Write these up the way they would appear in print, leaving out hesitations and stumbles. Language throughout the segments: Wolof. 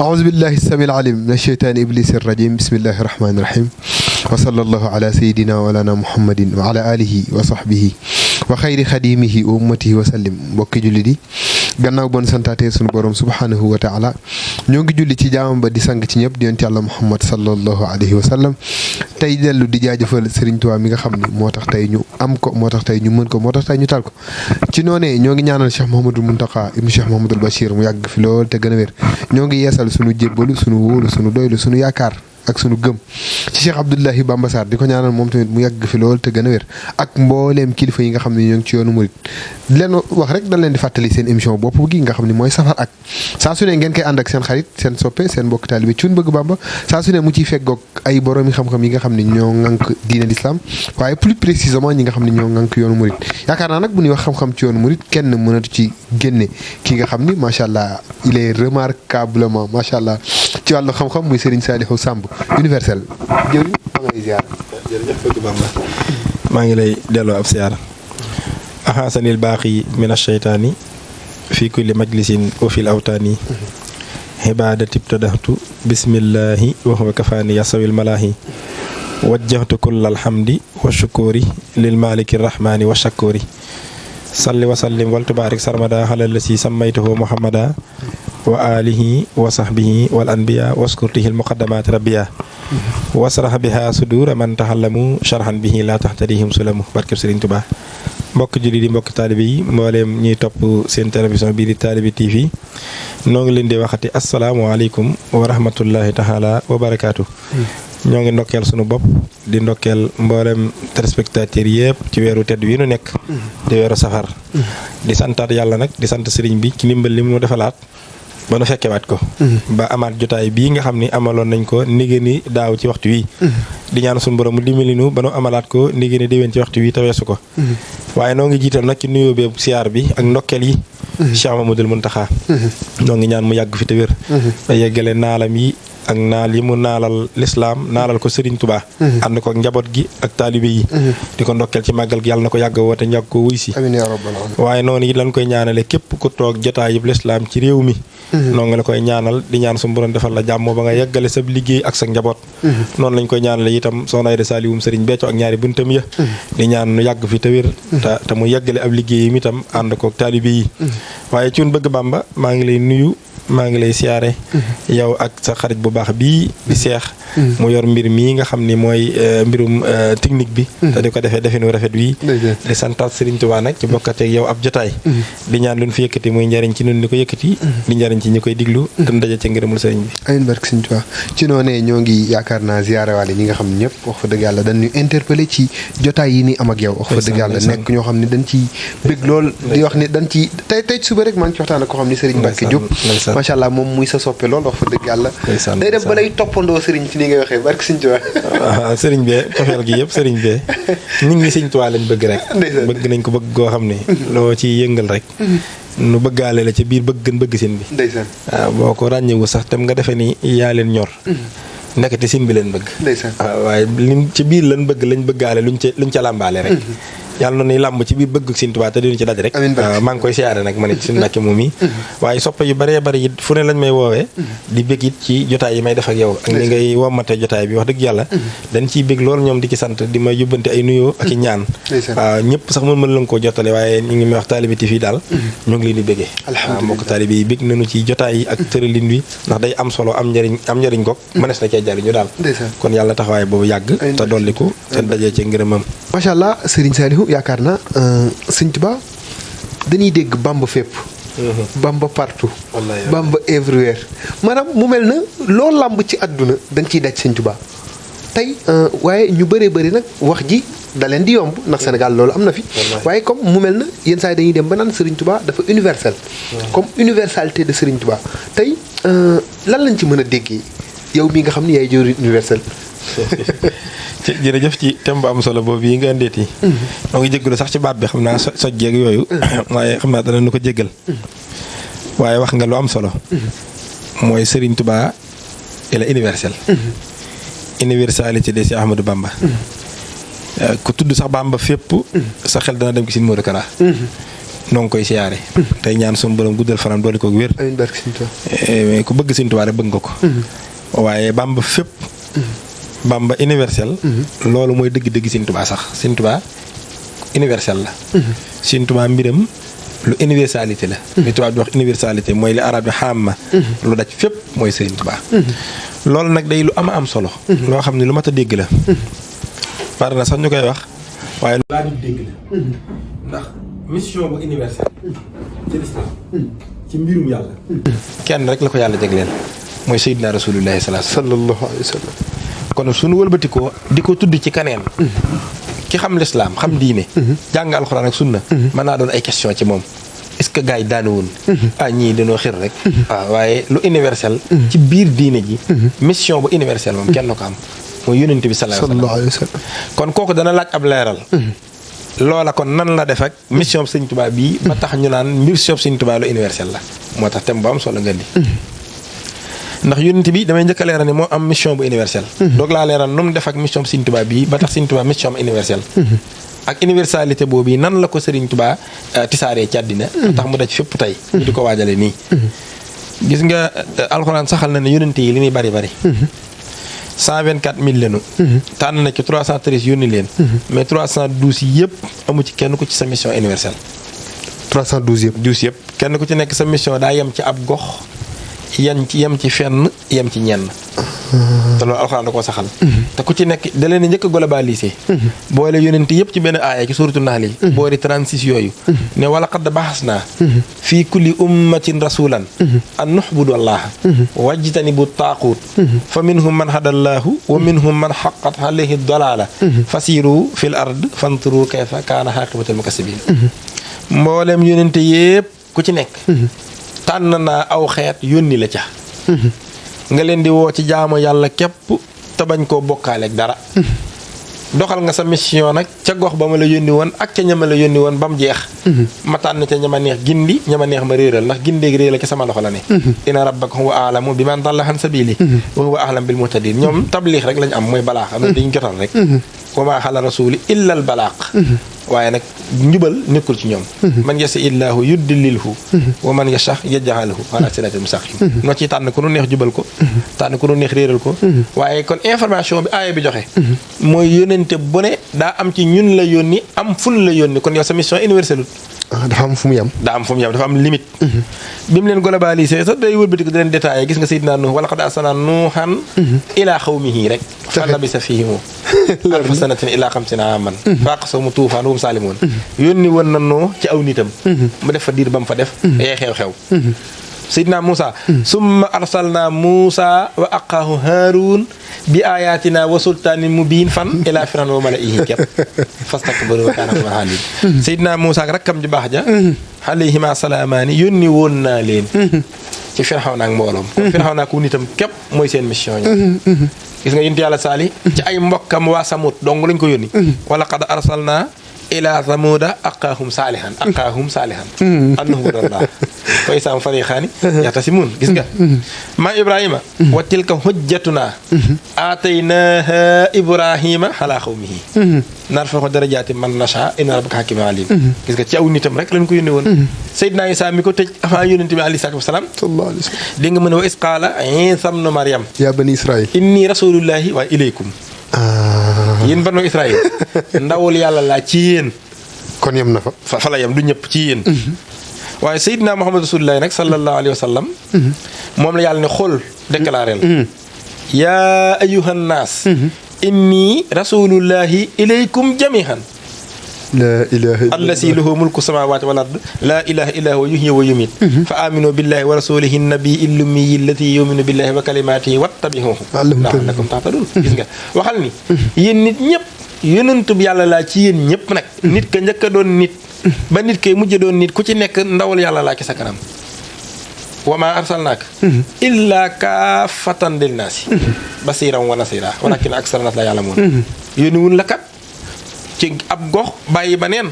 أعوذ بالله السميع العليم من الشيطان إبليس الرجيم بسم الله الرحمن الرحيم وصلى الله على سيدنا ولنا محمد وعلى آله وصحبه وخير خديمه وأمته وسلم mbokki jullit yi gannaaw bon santaate sunu borom subhanahu wa taala ñoo ngi julli ci jaamam ba di sang ci ñëpp di yonent Yàlla Muhammad sallallahu alayhi wa sallam tey dellu di jaajëfal Serigne Touba mi nga xam ne moo tax tey ñu am ko moo tax tey ñu mën ko moo tax tey ñu tal ko ci noonee ñoo ngi ñaanal Cheikh Mouhamadoul Mountakha ibn Cheikh Mouhamadoul Bachir mu yàgg fi lool te gën a wér ñoo ngi yeesal sunu jébbalu sunu wóolu sunu doylu sunu yaakaar ak sunu gëm ci Cheikh Abdoulahi Bamba Sarr di ko ñaanal moom tamit mu yàgg fi lool te gën a wér ak mbooleem kilifa yi nga xam ne ñoo ngi ci yoonu murit leen wax rek dañ leen di fàttali seen émission bopp gi nga xam ne mooy safar ak saa su ne ngeen koy ànd ak seen xarit seen soppe seen mbokk taalibe Cuun Bëgg Bamba saa su ne mu ciy feggoog ay boroomi xam-xam yi nga xam ne ñoo ŋànk diine l'islam waaye plus précisément ñi nga xam ne ñoo ŋànk yoonu murit yaakaar naa nag bu ñuy wax xam-xam ci yoonu murit kenn mënatu ci génne ki nga xam ni macha allah il est remarquablement macha allah ci wàllu xam-xam muy Serigne Saliou Samb universel jëriñ maa ngi lay ziar. jërëjëf Bëgg Bamba maa ngi lay delloo ab ziar axaasanil baaqi min asheytaani fi kulli majlisin wa fil awtaani xibaadati ibtadahtu bismillahi wa huwa kafaani yasawil malaahi wajjahtu kulla alhamdi wa shukuri lil maliki rahmani wa shakuri salli wa sallim wal tubaarik sarmada xalal la si sammaytuhu muhammada wa alihi wa sahbihi wal anbiya waskurtihi almuqaddamaati rabbiya wasrah biha sudura man tahallamu sharhan bihi la tahtadihim sulamu barkeb Sëriñ Tuubaa mbokk julli di mbokk taalibe yi mbooleem ñuy topp seen télévision bii di Talibe TV noo ngi leen di waxati asalaamaaleykum wa rahmatullahi taala wa barakaatu. ñoo ngi ndokkeel sunu bopp di ndokkeel mboolem téléspectateurs yëpp ci weeru tedd wi nu nekk di weeru safar di santaat yàlla nag di sant sëriñ bi ci ndimbal li mu defalaat ba nu fekkewaat ko ba amaat jotaay bii nga xam ni amaloon nañ ko nigéeni daaw ci waxtu wi di ñaan suñu borom mu dimbali nu ba nu amalaat ko nigéeni déwén ci waxtu wi te weesu ko waaye noo ngi jiital nag ci nuyoo bee siyaar bi ak ndokkeel yi Cheikh Mouhamadoul Mountakha noo ngi ñaan mu yàgg fi te wér ba yeggale naalam yi ak naal yi mu naalal lislaam naalal ko Serigne Touba ànd ko ak njaboot gi ak taalibe yi di ko ndokkeel ci màggal gi yàlla na ko yàgg woote ñàkk ko wuy si waaye noonu it lañ koy ñaanale képp ku toog jotaay yëpp lislaam ci réew mi noo nga la koy ñaanal di ñaan su borom defal la jàmm ba nga yeggale sa liggéey ak sa njaboot noonu lañ koy ñaanale itam soxna Aïda Saliou Serigne Béthio ak ñaari buntam ya di ñaan nu yàgg fi te wér te mu yeggale ab liggéeyam itam ànd ko ak taalibe yi waaye Cuun Bëgg Bamba maa ngi lay nuyu maa ngi lay siyaare yow ak sa xarit bu baax bii di seex mu yor mbir mii nga xam ni mooy mbirum technique bi te di ko defee definu rafet wii di santaat Serigne Touba nag ci bokkateeg yow ab jotaay di ñaan lu ñu fi yëkkati muy njariñ ci nun ni ko yëkkati di njariñ ci ñi koy diglu te ndaje ci ngërëmul sëriñ bi amiin barke Serigne Touba ci noonee ñoo ngi yaakaar naa ziyaare waale ñi nga xam ne ñëpp wax fa dëgg yàlla dañu interpellé ci jotaay yi ni am ak yow wax fa dëgg yàlla nekk ñoo xam ne dañ ci bëgg lool di wax ne dañ ci tey suba rek maa ngi ci waxtaan ak ko xam ne Serigne Mbacke Diop macha allah moom muy sa soppe lool wax fa dëgg yàlla day dem ba lay toppandoo Serigne ci ni ngay waxee barke Serigne Touba waaw Serigne bee cofeel gi yëpp Serigne bee nit ñi Serigne Touba lañ bëgg rek bëgg nañ ko bëgg goo xam ne loo ci yëngal rek nu bëggaale la ci biir bëgg gën bëgg sin bi waaw boo ko ràññewu sax tam nga defee ni yaa leen ñor ndekete sin bi leen bëgg waaw waaye lim ci biir lan bëgg lañ bëggaale luñ ca làmbaale rek yàlla na ni làmb ci biir bëgg Sëriñ Tuubaa te dinu ci daj rek waaw maa ngi koy siyaare nag ma ne suñu Mbàkke moom yi waaye soppe yu bëree bëri it fu ne lañ may woowee di bëgg it ci jotaay yi may def ak yow ak ni ngay wommate jotaay bi wax dëgg yàlla dañ ciy bëgg loolu ñoom di ci sant di may yóbbante ay nuyoo ak i ñaan waaw ñëpp sax mën la nga koo jottale waaye ñu ngi may wax Talibe TV daal ñoo ngi leen di bëggee waaw mbokk taalibe yi bëgg nañu ci jotaay yi ak tëralin wi ndax day am solo am njëriñ ko mënees na cee jariñu daal kon yàlla taxawaay boobu yàgg te dolliku te dajee ci ngërëmam macha allah Serigne Saliou yaakaar naa Sëñ Tuubaa dañuy dégg Bamba fépp Bamba partout Bamba everywhere maanaam mu mel na loo làmb ci àdduna dañ ciy daj Sëñ Tuubaa tey waaye ñu bëree bëri nag wax ji da leen di yomb ndax Sénégal loolu am na fi waaye comme mu mel na yenn saa yi dañuy dem ba naan Serigne Touba dafa universel comme universalité de Serigne Touba tey lan lañ ci mën a déggee yow mii nga xam ne yaay jëwriñ universel jërëjëf ci thème bu am solo boobu yi nga indeeti moo ngi jégalu sax ci baat bi xam naa soj jeeg yooyu waaye xam naa dana nu ko jéggal waaye wax nga lu am solo mooy Serigne Touba il est universel universalité de Cheikh Ahmadou Bamba ku tudd sax Bamba fépp sa xel dana dem ci Sëriñ Modou Kara noo ngi koy siyaare tey ñaan suñu borom guddal fanam doole ko wér amiin barke Sëñ Tuubaa ku bëgg Sëñ Tuubaa rek bëgg nga ko waaye Bamba fépp Bamba universel loolu mooy dëgg-dëgg Sëñ Tuubaa sax Sëñ Tuubaa universel la Sëñ Tuubaa mbiram lu universalité la li tubaab di wax universalité mooy li arab bi xaama lu daj fépp mooy Sëñ Tuubaa loolu nag day lu am solo loo xam ne lu mat a dégg la par na sax ñu koy wax waaye lu laa di dégg la ndax mission bu universelle ci lislaam ci mbirum yàlla kenn rek la ko yàlla jagleel mooy Seydina Rasulullahi sallallahu alayhi wa sallam kon suñu wëlbatikoo di ko tudd ci kaneen ki xam lislaam xam diine jàng alxuraan ak sunna mën naa doon ay question ci moom est-ce que gars yi daanu woon ñii dañoo xir rek waaye lu universel ci biir diine ji mission bu universel moom kenn ko am mooy yonent bi sallallahu alayhi wa sallam kon kooku dana laaj ab leeral loola kon nan la def ak mission Sëñ Tuubaa bii ba tax ñu naan mission Sëñ Tuubaa lu universel la moo tax thème bu am solo nga di ndax yonent bi damay njëkk a leeral ni moo am mission bu universel doog laa leeral nu mu def ak mission Sëñ Tuubaa bii ba tax Sëñ Tuubaa mission universel ak universalité boobu nan la ko Sëriñ Tuubaa tisaaree ci àddina tax mu daj fépp tey ñu di ko waajale nii gis nga alxuraan saxal na ne yonent yi li muy bari 124 000 lenu tànn na ci 313 yónni leen mais 312 yëpp amu ci kenn ku ci sa mission universelle 312 yëpp kenn ku ci nekk sa mission daa yem ci ab gox yem ci fenn yem ci ñenn te loolu alxuraan da koo saxal te ku ci nekk da leen njëkk a globalisé boole yonent yëpp ci benn aaya ci suuratu Nahl yi boori 36 yooyu ne wala qad baxasnaa fii kulli ummatin rasulan an nuxbudu allaha wajtanibu taaquut fa minhum man hadallaahu wa minhum man xaqat alayhi dalaala fasiru fil ard fanturu kayfa kaana xaaqibatul mukazzibin mboolem yonent yëpp ku ci nekk tànn naa aw xeet yónni la ca nga leen di woo ci jaamu yàlla képp te bañ koo bokkaaleeg dara doxal nga sa mission nag ca gox ba ma la yónni woon ak ca ñama la yónni woon ba mu jeex ma tànn ca ñama neex gindi ñama neex ma réeral ndax gindeeg réer la ci sama loxo la ne inna rabbaka huwa a'lamu bi man dalla an sabili wa huwa a'lam bil muhtadin ñoom tabliix rek lañ am mooy balaax am na dañ jotal rek wa maa ala rasuli illa al balaaq waaye nag njubal nekkul ci ñoom man yasa illaahu yuddililhu wa man yasha yaj'alhu ala siratil mustaqim noo ciy tànn ku nu neex jubal ko tànn ku nu neex réeral ko waaye kon information bi aaya bi joxe mooy yónnente bu ne daa am ci ñun la yónni am fun la yónni kon yow sa mission universelle dafa am fu mu yem dafa am limite bi mu leen globalisé sax day wëlbati ko di leen détaillé gis nga Seydina Nuux wala qad arsalnaa Nuuhan ilaa xawmihi rek fa labisa fiihim alfa sanatin ilaa 50 aaman fa aqsamu tuufaan wa hum saalimoon yónni woon na noo ci aw nitam mu def fa diir ba mu fa def yay xew-xew Seydina Muusa summa arsalnaa Muusa wa aqaahu Haaruun bi aayaatinaa wa sultaanin mubiin fan ilaa Firawna wa mala'ihi képp fastakbaru wa kaana qawman aaliin Seydina Muusa ak rakkam ju baax ja alayhimaa salaamaani yónni woon naa leen ci Firawna ak mbooloom kon Firawna ak nitam képp mooy seen mission ñoom gis nga yonent Yàlla Saali ci ay mbokkam waa Samut dong lañ ko yónni wala qad arsalnaa ilaa samuuda aqaahum saalihan annahum ubudullah wa isaam fariqaani yaxtasimuun gis nga maa Ibrahima wa tilka hujjatuna aataynaaha Ibrahima ala qawmihi narfa'u darajaati man nashaa inna rabbaka hakiimun aliim gis nga ci aw nitam rek lañ ko yónnee woon Seydina Isaa mi ko tëj avant yonent bi alayhi salaatu wa salaam sallallahu alayhi wa sallam dégg nga mu ne wa iz qaala Iisaa ibnu Maryam yaa bani Israa'iil inni rasuulullaahi wa ilaykum yéen banu Israël ndawul yàlla laa ci yéen kon yem na fa la yem du ñëpp ci yéen waaye Seydina Muhammad Rasulullah nag sallallahu alayhi wa sallam moom la yàlla ne xool déclaré la yaa ayyuhan naas inni rasulullahi ilaykum jamihan laa ilaaha illa allasi lahu mulku samaawaati wal ard laa ilaaha illa huwa yuhyi wa yumiit fa aaminu billahi wa rasulihi nabiyyi l-ummiyi allati yuminu billahi wa kalimaatihi wattabi'uuhu la'allakum tahtaduun gis nga waxal ni yéen nit ñëpp yonent bi yàlla laa ci yéen ñëpp nag nit ka njëkk a doon nit ba nit kay mujj doon nit ku ci nekk ndawal yàlla laa ci sa kanam wa maa arsalnaaka illaa kaaffatan linnaasi basiiran wa nasiiraa walaakinna aksara naas laa ya'lamuun yónni wun la kat ci ab gox bàyyi ba neen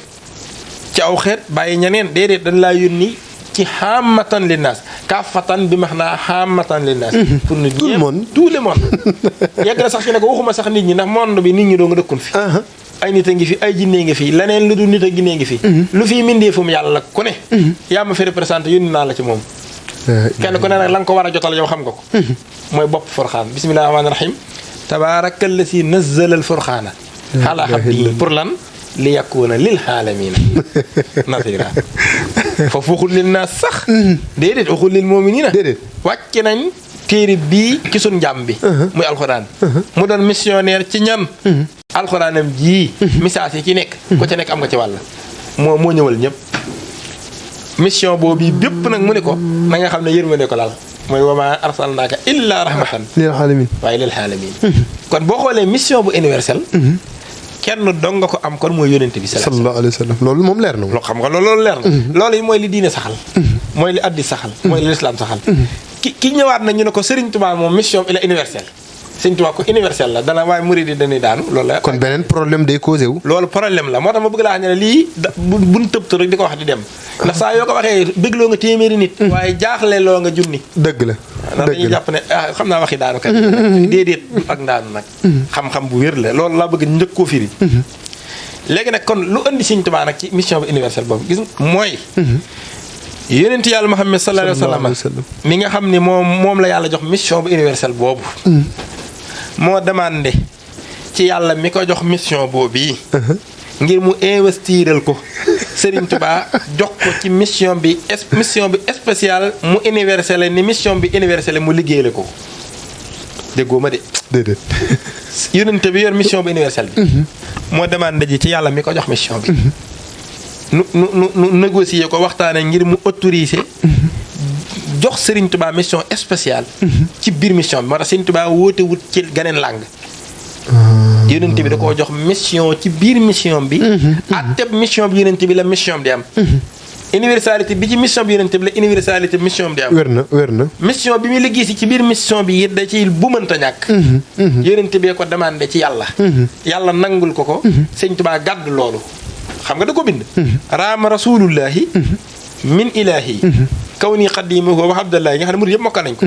ci aw xeet bàyyi ñeneen déedéet dañ laa yónni ci xaamatan linnaas kaafatan bi max naa xaamatan linnaas pour nit ñi tout le monde yegg na sax ci ne ko waxuma sax nit ñi ndax monde bi nit ñi doo nga dëkkun fi ay nit a ngi fi ay jinnee ngi fi leneen lu dul nit a jinnee ngi fi lu fi mindeefum yàlla ku ne yaa ma fi représenté yónni naa la ci moom kenn ku ne nag la nga ko war a jotal yow xam nga ko mooy bopp furxaan bismillahi rahmaani rahim tabaarakal lasi nazzala al furxaana ala abdihi pour lan li yakuna lil aalamiina nasira foofu waxul lil naas sax déedéet waxul lil mu'miniina déedéet wàcc nañ téere bii ci sun njàm bi muy alxuraan mu doon missionnaire ci ñan alxuraanam jii message yi ci nekk ko ci nekk am nga ci wàll moo ñëwal ñëpp mission boobu bépp nag mu ne ko na nga xam ne yërmande ko laal mooy wa maa arsalnaaka illaa rahmatan lil aalamiin waaye lil aalamiin kon boo xoolee mission bu universelle kenn dong nga ko am kon mooy yónente bi sallallahu alayhi wa sallam loolu moom leer na loo xam nga loolu leer na loolu yi mooy li diine saxal mooy li addi saxal mooy li lislaam saxal ki ñëwaat na ñu ne ko Serigne Touba moom mission bi la universelle Serigne Touba ko universelle la dana waaye murid yi dañuy daanu loolu la kon beneen problème day causé wu loolu problème la moo tax ma bëgg laa xam ne lii buñ tëbtu rek di ko wax di dem ndax saa yoo ko waxee bégloo nga téeméeri nit waaye jaaxle loo nga junni dëgg la ndax dañuy jàpp ne xam naa waxi daanu kat déedéet ak daanu nag xam-xam bu wér la loolu laa bëgg njëkk koo firi léegi nag kon lu andi Serigne Touba nag ci mission bi universelle boobu gis mooy yonent yàlla Muhammad sallallahu alayhi wa sallam mi nga xam ni moom la yàlla jox mission bu universelle boobu moo demandé ci yàlla mi ko jox mission boobu yi ngir mu investiral ko Serigne Touba jox ko ci mission bi spéciale mu universelle ni mission bi universelle mu liggéeyale ko déggoo ma de déedéet yonent bi yor mission bu universelle bi moo demandé ji ci yàlla mi ko jox mission bi nu négocier ko waxtaanee ngir mu autoriser jox Serigne Touba mission spéciale ci biir mission bi moo tax Serigne Touba woote wut ci ganeen langue yonent bi da koo jox mission ci biir mission bi atteb mission bi yonent bi la mission di am universalité bi ci mission bi yonent bi la universalité mission di am wér na mission bi muy liggéey si ci biir mission bi it da ci bu mënta ñàkk yonent bee ko demandé ci yàlla nangul ko Serigne Touba gàdd loolu xam nga da ko bind raama rasulullahi min ilahi kaw nii xaddimu wa abdallahi nga xam ne murid yëpp mokkal nañ ko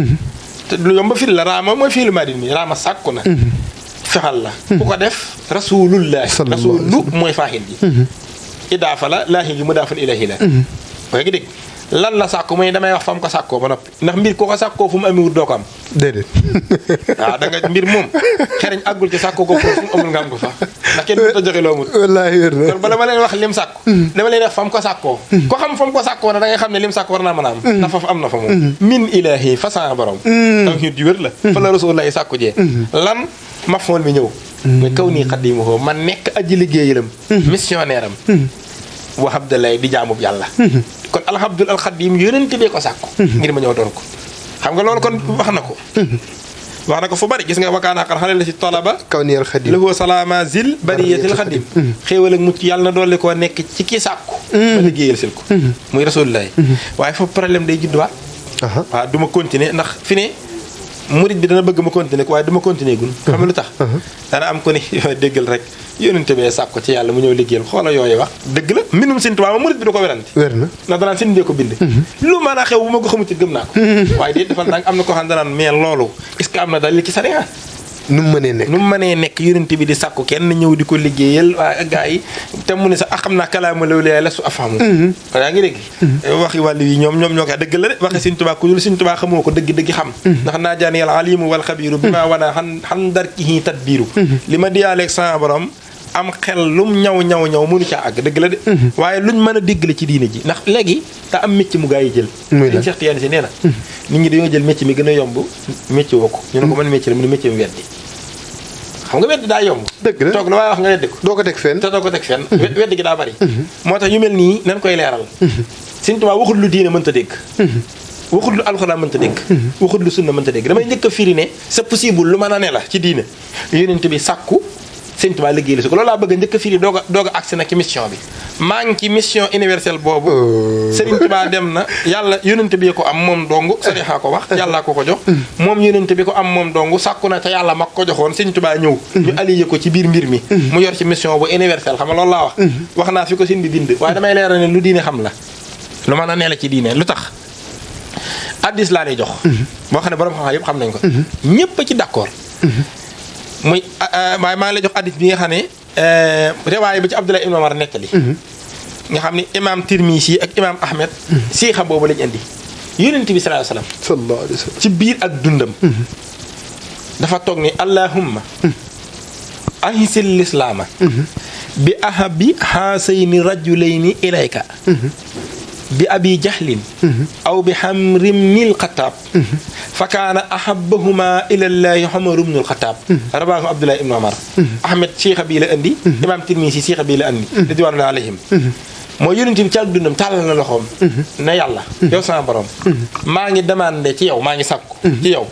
te lu yomb firi la raama mooy fii lu madin mi raama sàkku na fexal la ku ko def rasulullahi rasulu mooy faaxil ji idaafa la laahi gi mu daafal ilahi la waaye gi dégg lan la sàkku mooy damay wax fa mu ko sàkkoo ba noppi ndax mbir koo ko sàkkoo fu mu amee wut doo ko am déedéet waaw da nga mbir moom xereñ àggul ci sàkkoo ko fu mu amul nga am ko fa ndax kenn mënut a joxe loo mut wallaahi wér na kon bala ma leen wax lim sàkku dama leen wax fa mu ko sàkkoo ko xam fa mu ko sàkkoo na da ngay xam ne lim sàkku war naa mën a am ndax foofu am na fa moom min ilahi façon borom tawhid yu wér la fa la rasulullahi sàkku jee lan mafoon mi ñëw mooy kaw nii xaddimuhu man nekk aji liggéeyalam missionnaire am wa abdallahi di jaamub yàlla kon alhamdul alxadim yonent bee ko sàkku ngir ma ñëw doon ko xam nga loolu kon wax na ko fu bari gis nga wakaana xar xale la si tolaba kaw ni alxadim lahu salaama zil bariyatil xadim xéewal ak mucc yàlla na doole koo nekk ci ki sàkku ba liggéeyal sil ko muy rasulullahi waaye foofu problème day judduwaat waaw du ma continuer ndax fi ne murid bi dana bëgg ma continuer ko waaye du ma continuer gun xam nga lu tax dana am ko ni déggal rek yónnente bee sàkk ko ci yàlla mu ñëw liggéeyal xoola yooyu wax dëgg la mbindum Sëñ Tuubaa ma murid bi da ko werante wér na ndax danaan seen bee ko bind lu mën a xew bu ma ko xamuti gëm naa ko waaye déet defal nag am na ko xam danaan mais loolu est-ce que am na dalil ci sariya nu mu mënee nekk yónnente bi di sàkku kenn ñëw di ko liggéeyal waaye gaa yi te mu ne sax xam naa kalaama lawliyaa la su afaamu yaa ngi dégg waxi wàllu yi ñoom ñoo ko dëgg la de waxi Sëñ Tuubaa ku dul Sëñ Tuubaa xamoo ko dëgg xam ndax naa jaan yàlla alimu wal xabiiru bi maa wana xan darkihi tadbiiru li ma diyaaleeg sama borom am xel lum ñaw mënu caa àgg dëgg la de waaye luñ mën a dégg la ci diine ji ndax léegi te am métier mu gaa yi jël liñ Cheikh Tidiane si nee na nit ñi dañoo jël métier mi gën a yomb métier woo ko ñu ne ko mën métier la mu ne métier mu weddi xam nga weddi daa yomb dëgg la toog la waaye wax nga weddi ko doo ko teg fenn weddi gi daa bari moo tax yu mel nii nañ koy leeral Sëñ Tuubaa waxul lu diine mënta dégg waxul lu alxuraan mënta dégg waxul lu sunna mënta dégg damay njëkk a firi ne c'est possible lu mën a ne la ci diine yonent bi sàkku Sëñ Tuubaa liggéey la su ko loolu laa bëgg a njëkk a firi doog a agsi nag ci mission bi maa ngi ci mission universelle boobu Sëriñ Tuubaa dem na yàlla yonent bi ko am moom dong sarixa ko wax yàllaa ko jox moom yonent bi ko am moom dong sàkku na te yàlla mag ko joxoon Sëriñ Tuubaa ñëw ñu allié ko ci biir mbir mi mu yor ci mission bu universelle xam nga loolu laa wax naa fi ko sëñ bi bind waaye damay leeral ne lu diine xam la lu mën a ne la ci diine lu tax addis laa lay jox boo xam ne borom xam-xam yëpp xam nañ ko ñépp a ci d'accord muy waaye maa ngi lay jox addis bi nga xam ne riwaaya bi ci Abdullah ibn Umar nettali nga xam ni imaam Tirmisi ak imaam Ahmed siixa boobu lañ indi yonent bi sallallahu alayhi wasallam ci biir ak dundam dafa toog ni allahumma ahisil lislaama bi ahabi haasayni rajulayni ilayka bi abi jahlin aw bi hamrimnil xataab fa kaana ahabahuma ilallahi Umar ibnul xataab rawaahu Abdullah ibn Umar Ahmed siixa bii la indi imaam Tirmisi siixa bii la indi ridwanullahi alayhim mooy yonent bi ci ak dundam tàllal na loxoom ne yàlla yow sama borom maa ngi demandé ci yow maa ngi sàkku ci yow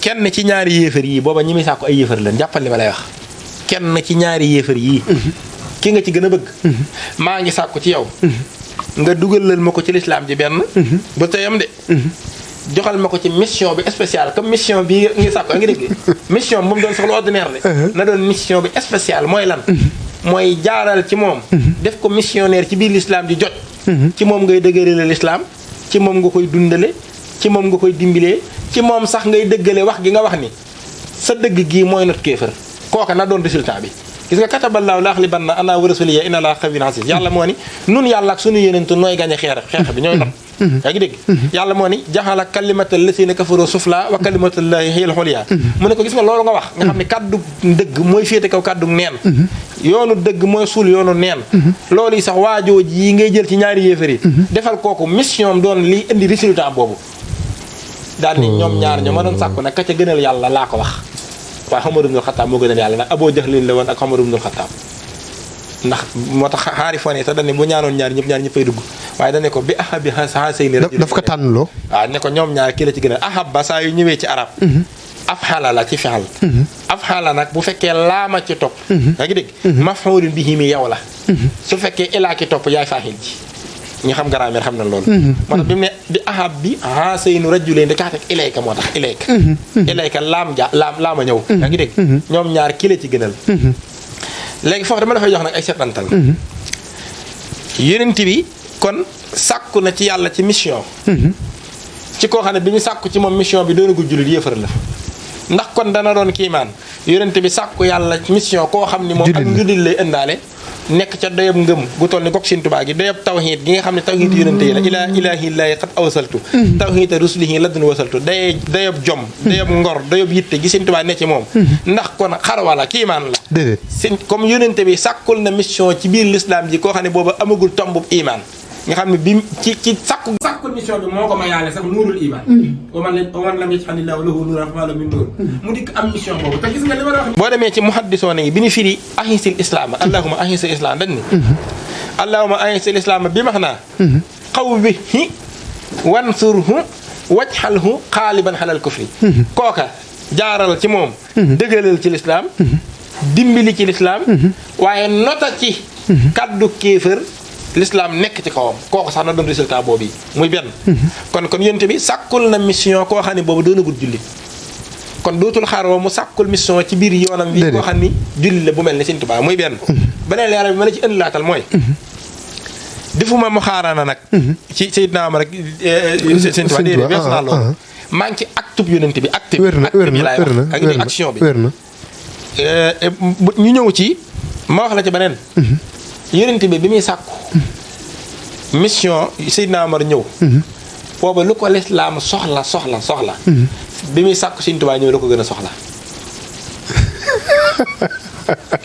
kenn ci ñaari yéefar yii booba ñi muy sàkku ay yéefar leen jàppal li ma lay wax kenn ci ñaari yéefar yii ki nga ci gën a bëgg maa ngi sàkku ci yow nga dugalal ma ko ci lislaam ji benn ba teyam de joxal ma ko ci mission bi spéciale comme mission bi ngi sàkku a ngi dégg mission bi moom doon soxla ordinaire de na doon mission bi spéciale mooy lan mooy jaaral ci moom def ko missionnaire ci biir lislaam ji jot ci moom ngay dëgërale lislaam ci moom nga koy dundale ci moom nga koy dimbilee ci moom sax ngay dëggale wax gi nga wax ni sa dëgg gii mooy not kéefër kooka na doon résultat bi gis nga kataballaahu laaxlibanna ana wa rasuliya inna laa xawiyyun aziz yàlla moo ni nun yàlla ak sunu yonentu nooy gañe xeex bi ñooy not yaa ngi dégg yàlla moo ni jaxala kalimatal lazina kafaru sufla wa kalimatullahi hiyal ulya mu ne ko gis nga loolu nga wax nga xam ne kàddu dëgg mooy féete kaw kàddu neen yoonu dëgg mooy suul yoonu neen loolu yi sax waajoo ji ngay jël ci ñaari yéefar yi defal kooku mission doon li indi résultat boobu daal ni ñoom ñaar ñoo ma doon sàkku nag ka ca gënal yàlla laa ko wax waaye Umar ibnul Xattaab moo gënal yàlla nag Abu Jahlin la woon ak Umar ibnul Xattaab ndax moo tax xaari fone sax dañ ne bu ñaanoon ñaar ñëppay dugg waaye dañ ne ko bi ahab bi haasayni daf ko tànnloo waaw ne ko ñoom ñaar kii la ci gënal ahab ba saa yu ñëwee ci arab af xaala la ci fexal af xaala nag bu fekkee laama ci topp yaa ngi dégg maf'ulun bihi mi yow la su fekkee ilaa ki topp yaay faaxil ji ñu xam grammaire xam na loolu moo tax bi mu ne bi ahab bi haasayni rajulayn dakaa teg ilayka moo tax ilayka laama ñëw yaa ngi dégg ñoom ñaar kii la ci gënal léegi foofu dama dafay jox nag ay seetantal yonent bi kon sàkku na ci yàlla ci mission ci koo xam ne bi ñu sàkku ci moom mission bi doonagul jullit yéefar la ndax kon dana doon kiimaan yonent bi sàkku yàlla mission koo xam ni moom ak njullit lay ëndaale nekk ca doyob ngëm gu toll ni gog Sëñ Tuubaa gi doyob tawhiid gi nga xam ne tawhiid yonent yi la ilaa ilaahillaahi qad awsaltu tawhiid rusulihi ladun wasaltu doyob jom doyob ngor doyob yitte gi Sëñ Tuubaa ne ci moom ndax kon xarwa la kiimaan la déedéet comme yonent bi sàkkul na mission ci biir l'islam ji koo xam ne booba amagul tombub imaan nga xam ne bi ci sàkkul mission bi moo ko mayaale sax nuurul iman waman lam yaj'alillaahu lahu nuuran famaa lahu min nuur mu dikk am mission boobu te gis nga li ma la wax boo demee ci muhaddisoon yi bi ñu firi ahisil islam allahumma ahisil islam dañ ni allahumma ahisil islam bi max naa qawwihi wansurhu waj'alhu qaaliban alal kufri kooka jaaral ci moom dëggalal ci lislaam dimbali ci lislaam waaye nota ci kaddu kéefër l'islam nekk ci kawam kooku sax na doon résultat boobu yi muy benn kon yonent bi sàkkul na mission koo xam ne boobu doonagul jullit kon dootul xaaroo mu sàkkul mission ci biir yoonam wi koo xam ni jullit la bu mel ni Sëñ Tuubaa muy benn beneen leeral bi ma la ci indi laatal mooy defuma mu xaaraana nag ci Seydina Omar rek Sëñ Tuubaa déedéet weesu naa loolu maa ngi ci acte yonent bi acte bi laay wax ak action bi ñu ñëw ci ma wax la ci beneen yonent bi muy sàkku mission Seydina Omar ñëw booba lu ko lislaam soxla bi muy sàkku Sëñ Tuubaa ñëw la ko gën a soxla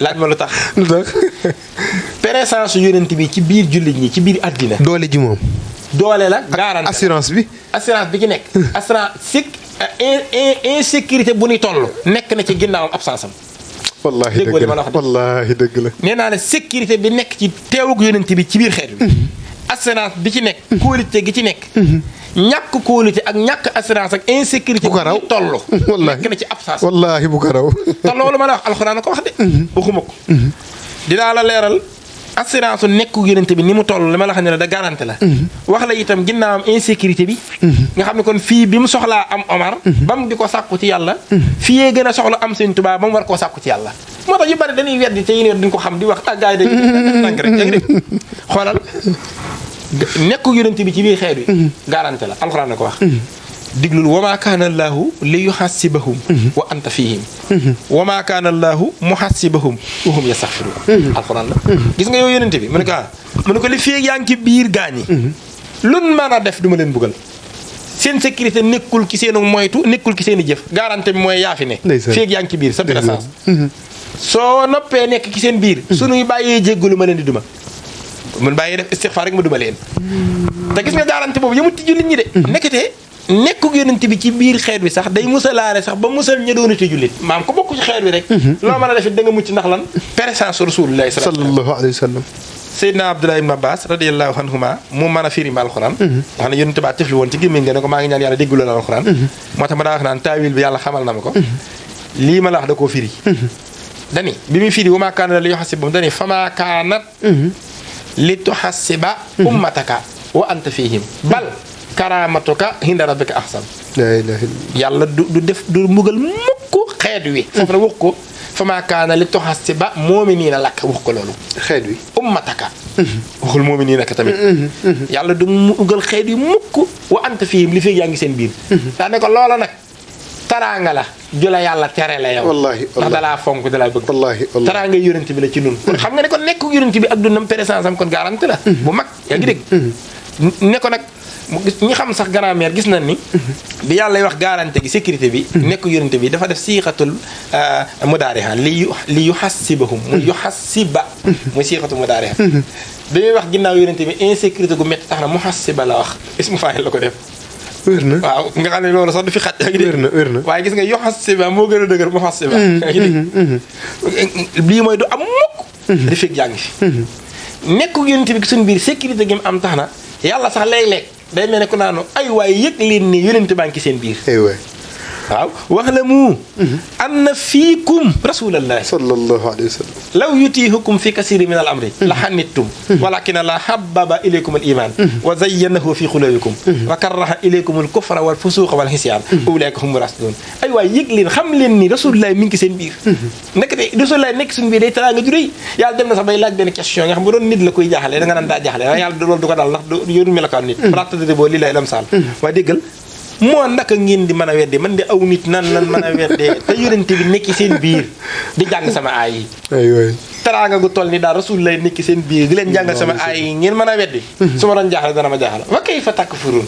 laaj ma lu tax présence yonent bi ci biir jullit ñi ci biir àddina doole ji moom doole la garanti assurance bi ci nekk assurance insécurité bu ñuy toll nekk na ci ginnaawam absence am wallaahi dëgg la wallaahi dëgg la nee naa la sécurité bi nekk ci teewug yonent bi ci biir xeet bi assurance bi ci nekk kóolute gi ci nekk ñàkk kóolute ak ñàkk assurance ak insécurité bu ko raw toll nekk na ci absence wallaahi bu ko raw te loolu ma la wax alxuraan a ko wax de waxuma ko dinaa la leeral assurance nekku yonent bi ni mu toll li ma la xam ne da garanti la wax la itam ginnaawam insécurité bi nga xam ne kon fii bi mu soxlaa am Omar ba mu di ko sàkku ci yàlla fii yee gën a soxla am Sëñ Tuubaa ba mu war koo sàkku ci yàlla moo tax yu bari dañuy weddi te yéen duñ ko xam di wax ak gars yi dañuy tànk rek yaa ngi dégg xoolal nekku yonent bi ci biir xeet wi garanti la alxuraan na ko wax diglul wama kaana allaahu li yuhassibahum wa anta fihim wama kaana allaahu muhassibahum wa hum yastaghfiruun alxuraan la gis nga yow yonente bi mu ne ko li feeg yaa ngi ci biir gaañi luñ mën a def du ma leen buggal seen sécurité nekkul ci seenu moytu nekkul ci seen i jëf garantie bi mooy yaa fi ne feeg yaa ngi ci biir sa présence soo noppee nekk ci seen biir suñuy bàyyee jéggalu ma leen di duma mun bàyyee def istighfar rek ma duma leen te gis nga garantie boobu yëmut ci jullit ñi de nekkatee nekkug yonent bi ci biir xeet bi sax day musalaare sax ba musal ña doonati jullit maam ko bokk ci xeet bi rek loo mën a def it da nga mucc ndax lan présence rasulullahi sallallahu alayhi wa sallam Seydina Abdullah ibn Abbas radiyallahu anhuma mu mën a firi ma alxuraan wax ne yonent baa tefli woon ci gémmiñ nga ne ko maa ngi ñaan yàlla dégguloo la alxuraan moo tax ma daa wax naan taawil bi yàlla xamal na ma ko lii ma la wax da koo firi dani bi muy firi wa maa kaana li yuhassibahum dani famaa kaanat li tuhassiba ummataka wa anta fihim bal karamatuka hinda rabbika ahsan la ilaha illallah yàlla du def du mbugal mukk xeet wi foofu na wax ko famaa kaana li tuhassiba mu'minina lak wax ko loolu xeet wi ummataka waxul mu'minina ka tamit yàlla du mbugal xeet wi mukk wa anta fihim li fekk yaa ngi seen biir daa ne ko loola nag taraanga la jula yàlla tere la yow wallaahi ndax dalaa fonk dalaa bëgg wallaahi taraanga yonent bi la ci nun kon xam nga ne kon nekk yonent bi ak dundam présence am kon garanti la bu mag yaa ngi dégg ne ko nag ñi xam sax grammaire gis nañ ni bi yàlla lay wax garantie gi sécurité bi nekk yonent bi dafa def siixatul mudaariha li yuhassibahum muy yuhassiba muy siixatul mudaariha dañuy wax ginnaaw yonent bi insécurité gu métti tax na muhassiba la wax ismu faa'il la ko def wér na waaw nga xam ne loolu sax du fi xaj yaa ngi dégg wér na waaye gis nga yuhassiba moo gën a dëgër muhassiba yaa ngi dégg lii mooy du am mukk di fekk yaa ngi fi nekk yonent bi suñu biir sécurité gi mu am tax na yàlla sax léeg-léeg day mel ne ku naanu ay waay yëg leen ni yonent baa ngi ci seen biir ay waay waaw wax la mu anna fiikum rasulallahi sallallahu alayhi wa sallam law yutiihukum fi kasirin min al amri la xanittum walakin la habbaba ilaykum al iman wa zayyanahu fi xulubikum wa karraha ilaykum al kufra wal fusuqa wal hisyan ulaika hum rasidun ay waay yëg leen xam leen ni rasulullahi mi ngi ci seen biir nekkate rasulullahi nekk suñu biir day taraa nga juréy yàlla dem na sax bay laaj benn question nga xam bu doon nit la koy jaaxale da nga naan daa jaaxale waaye yàlla loolu du ko dal ndax yoru melokaan nit ratadé boo lii lay lam saal waaye déggal moo naka ngeen di mën a weddee man de aw nit nan mën a weddee te yonent bi nekki seen biir di jàng sama aay yi aywa teraanga gu toll ni daal rasul lay nekki seen biir di leen jàngal sama aay yi ngeen mën a weddi su ma doon jaaxle dana ma jaaxal wa kayfa takfurun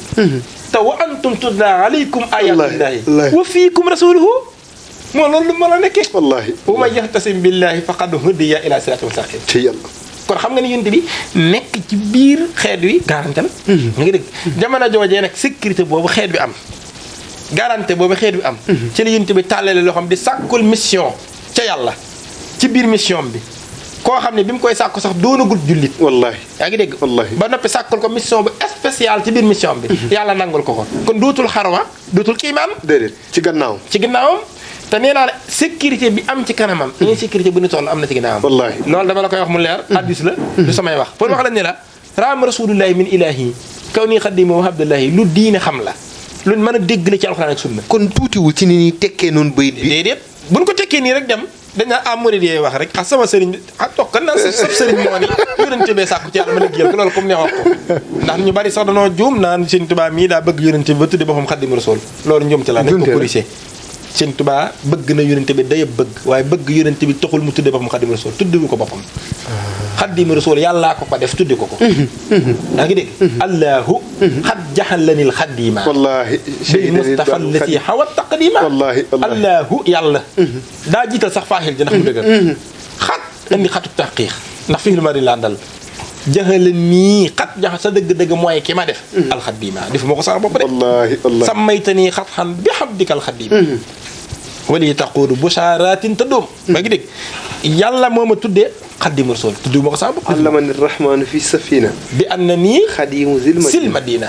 te wa antum tutla alaykum ayatullahi wa fiikum rasuluhu moo loolu lu mën a nekkee wallaahi wa man yaxtasim billahi faqad hudiya ila siraatin mustaqim ci yàlla kon xam nga ni yonent bi nekk ci biir xeet wi garanté la nga ngi dégg jamono joojee nag sécurité boobu xeet bi am garanté boobu xeet bi am ci la yonent bi tàllale loo xam di sàkkul mission ca yàlla ci biir mission bi koo xam ne bi mu koy sàkku sax doonagul jullit wallaahi yaa ngi dégg wallaahi ba noppi sàkkul ko mission bu spéciale ci biir mission bi yàlla nangul ko kon dootul xarwa dootul kiimaan déedéet ci gannaawam ci ginnaawam te nee naa la sécurité bi am ci kanamam insécurité bu ni toll am na ci ginnaawam wallaahi loolu dama la koy wax mu leer addis la du samay wax pour wax la ne la raam rasulullahi min ilahi kaw nii xaddimu wa abdullahi lu diine xam la lu mën a dégg la ci alxuraan ak sunna kon tuutiwul ci ni ñuy tekkee noonu bayit bi déedéet buñ ko tekkee nii rek dem dañ naan am murid yee wax rek ah sama sëriñ ah toog kan naa sab sëriñ moo ni yonente bee sàkku ci yàlla mën a jël ko loolu comme ne wax ko ndax ñu bari sax danoo juum naan Sëriñ Tuubaa mii daa bëgg yonente bi ba tudde boppam xaddimu rasul loolu njuum ci la nañ ko corrigé Sëriñ Tuubaa bëgg na yonente bi day bëgg waaye bëgg yonente bi taxul mu tudde boppam xaddimu rasul tuddewu ko boppam xaddimu rasul yàllaa ko def tudde ko daa ngi dégg allahu xad jaxalanil xaddima wallaahi bil mustafa allati hawa taqdima wallaahi allahu yàlla daa jiital sax faaxil ji ndax mu dëgër xat indi xatu taqiix ndax fii lu ma di landal jaxala nii xat jax sa dëgg-dëgg mooy ki ma def alxaddima defu ma ko sax bopp de wallaahi wallaahi sammayta nii xat xan bi xabdika alxaddima wali taquudu bushaaratin te doom maa ngi dégg yàlla moo ma tuddee xaddimu rasul tuddee ma ko sax bopp allamani rahmaanu fi safina bi an na nii xadimu sil madina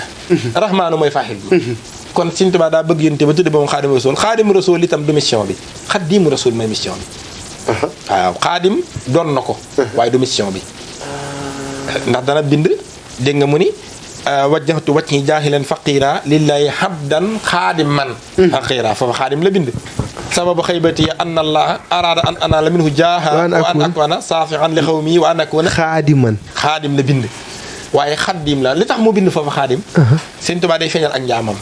rahmaanu mooy faaxil bi kon Sëriñ Tuubaa daa bëgg yonent ba tudde ba moom xaadimu rasul xaadimu rasul itam du mission bi xaddimu rasul mooy mission bi waaw xaadim doon na ko waaye du mission bi ndax dana bind dégg nga mu ni wajjahtu wajhi jaahilan faqira lillahi habdan xaadiman faqira foofa xaadim la bind sababu xaybati anna allah arada an anala minhu jaaha wa an akwana saafihan li xawmi wa an akuna xaadiman xaadim la bind waaye xaddim la li tax mu bind foofa xaadim Sëriñ Tuubaa day feeñal ak njaamam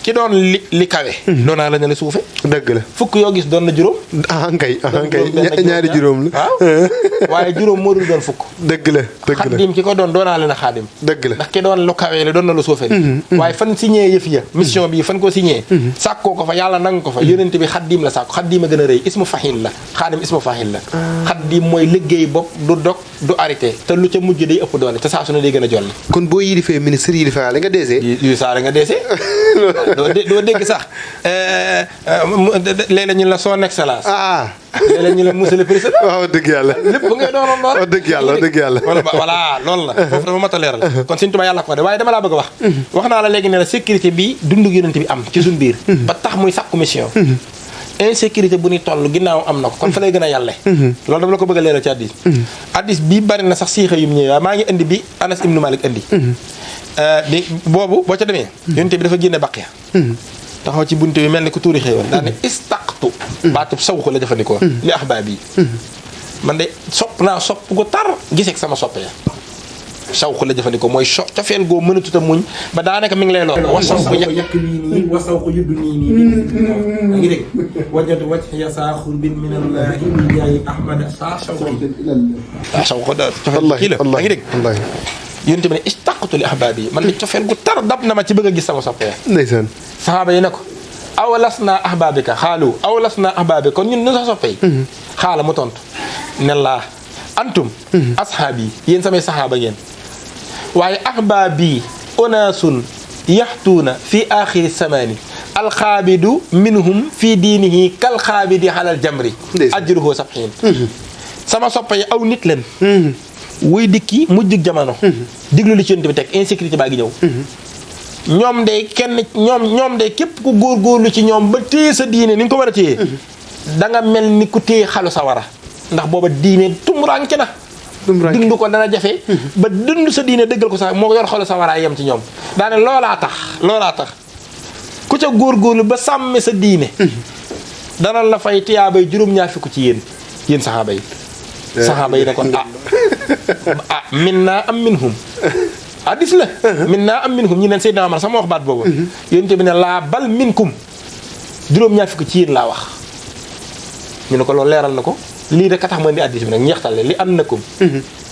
ki doon li kawe. doonaa la ne la suufe. dëgg la fukk yoo gis doon na juróom. ahankay ñaari juróom la. waaw waaye juróom moo dul doon fukk. dëgg la xaddim ki ko doon doonaa la na xaadim. dëgg la ndax ki doon lu kawe la doon na lu suufe. waaye fan signé yëf ya mission bi fan ko signé. sàkkoo ko fa yàlla nang ko fa yonent bi xaddim la sàkko xaddim a gën a rëy ismu fahil la xaadim ismu fahil la. xaddim mooy liggéey bopp du dog du arrêté te lu ca mujj day ëpp doole te saa su ne day gën a jolli. kon boo yilifee ministre yilifee la nga deesee. yu saare nga deesee. doo dégg sax léeg-léeg ñu la son excellence. léeg-léeg ñu la monsieur le président. waaw dëgg yàlla. lépp ngay doonoon noonu rek. dëgg yàlla dëgg yàlla. voilà loolu la foofu dafa mat a leeral. kon Sëñ Tuubaa yàlla ko de waaye dama laa bëgg a wax. wax naa la léegi ne la sécurité bi dundu yonent bi am ci suñu biir. ba tax muy sàkku mission. insécurité bu ni toll ginnaaw am na ko kon fa lay gën a yàlle. loolu dama la ko bëgg a leeral ci hadiis. hadiis bi bari na sax siixa yu mu ñëwee waaye maa ngi indi bi Anas ibnu Malik indi. di boobu boo ca demee. yonent bi dafa génne Baqiya. taxaw ci bunte bi mel ni ku tuuri xéewal daal ne istaqtu baatub sawxu la jëfandikoo li ahbaab yi man de sopp naa sopp gu tar giseeg sama soppee sawxu la jëfandikoo mooy cofeel goo mënatuta muñ ba daanaka mi ngi lay lool wa sawxu yàq nii nii wa sawxu yuddu nii ngi dégg wajatu wacc ya saaxur bin minallahi bi jaayi ahmada saa sawxu da cofeel kii la ngi dégg yonent bi ne istaqtu li ahbaab yi man de cofeel gu tar dab na ma ci bëgg a gis sama soppee ndeysaan saxaaba yi ne ko awalas naa ahbaabika xaalu awalas naa ahbaabika kon ñun nu sa soppee xaala mu tontu ne laa antum asxaab yi yéen samay saxaaba ngeen waaye ahbaab yi onaasun yaxtuuna fi axiri samaani alxaabidu minhum fi diinihi kalxaabidi xalal jamri ajruhu sabxiin sama soppee aw nit leen wuy dikki mujjug jamono diglu li ci yonent bi teg insécurité baa ngi ñëw ñoom de képp ku góorgóorlu ci ñoom ba téye sa diine ni nga ko war a téye da nga mel ni ku téye xalu sawara ndax booba diine tumuraanke na dund ko dana jafe ba dund sa diine dëggal ko sax moo yor xalu sawara yem ci ñoom daane loolaa tax ku ca góorgóorlu ba sàmme sa diine dana la fay tiyaabay juróom-ñaar fukk ci yéen saxaaba yi ne kon min naa am minhum hadis la min naa am minhum ñi neen Seydina Omar sama wax baat boobu yonent bi ne laa bal minkum juróom-ñaar fukk ci yéen laa wax ñu ne ko loolu leeral na ko lii rek a tax ma indi hadis bi nag ñeextale li annakum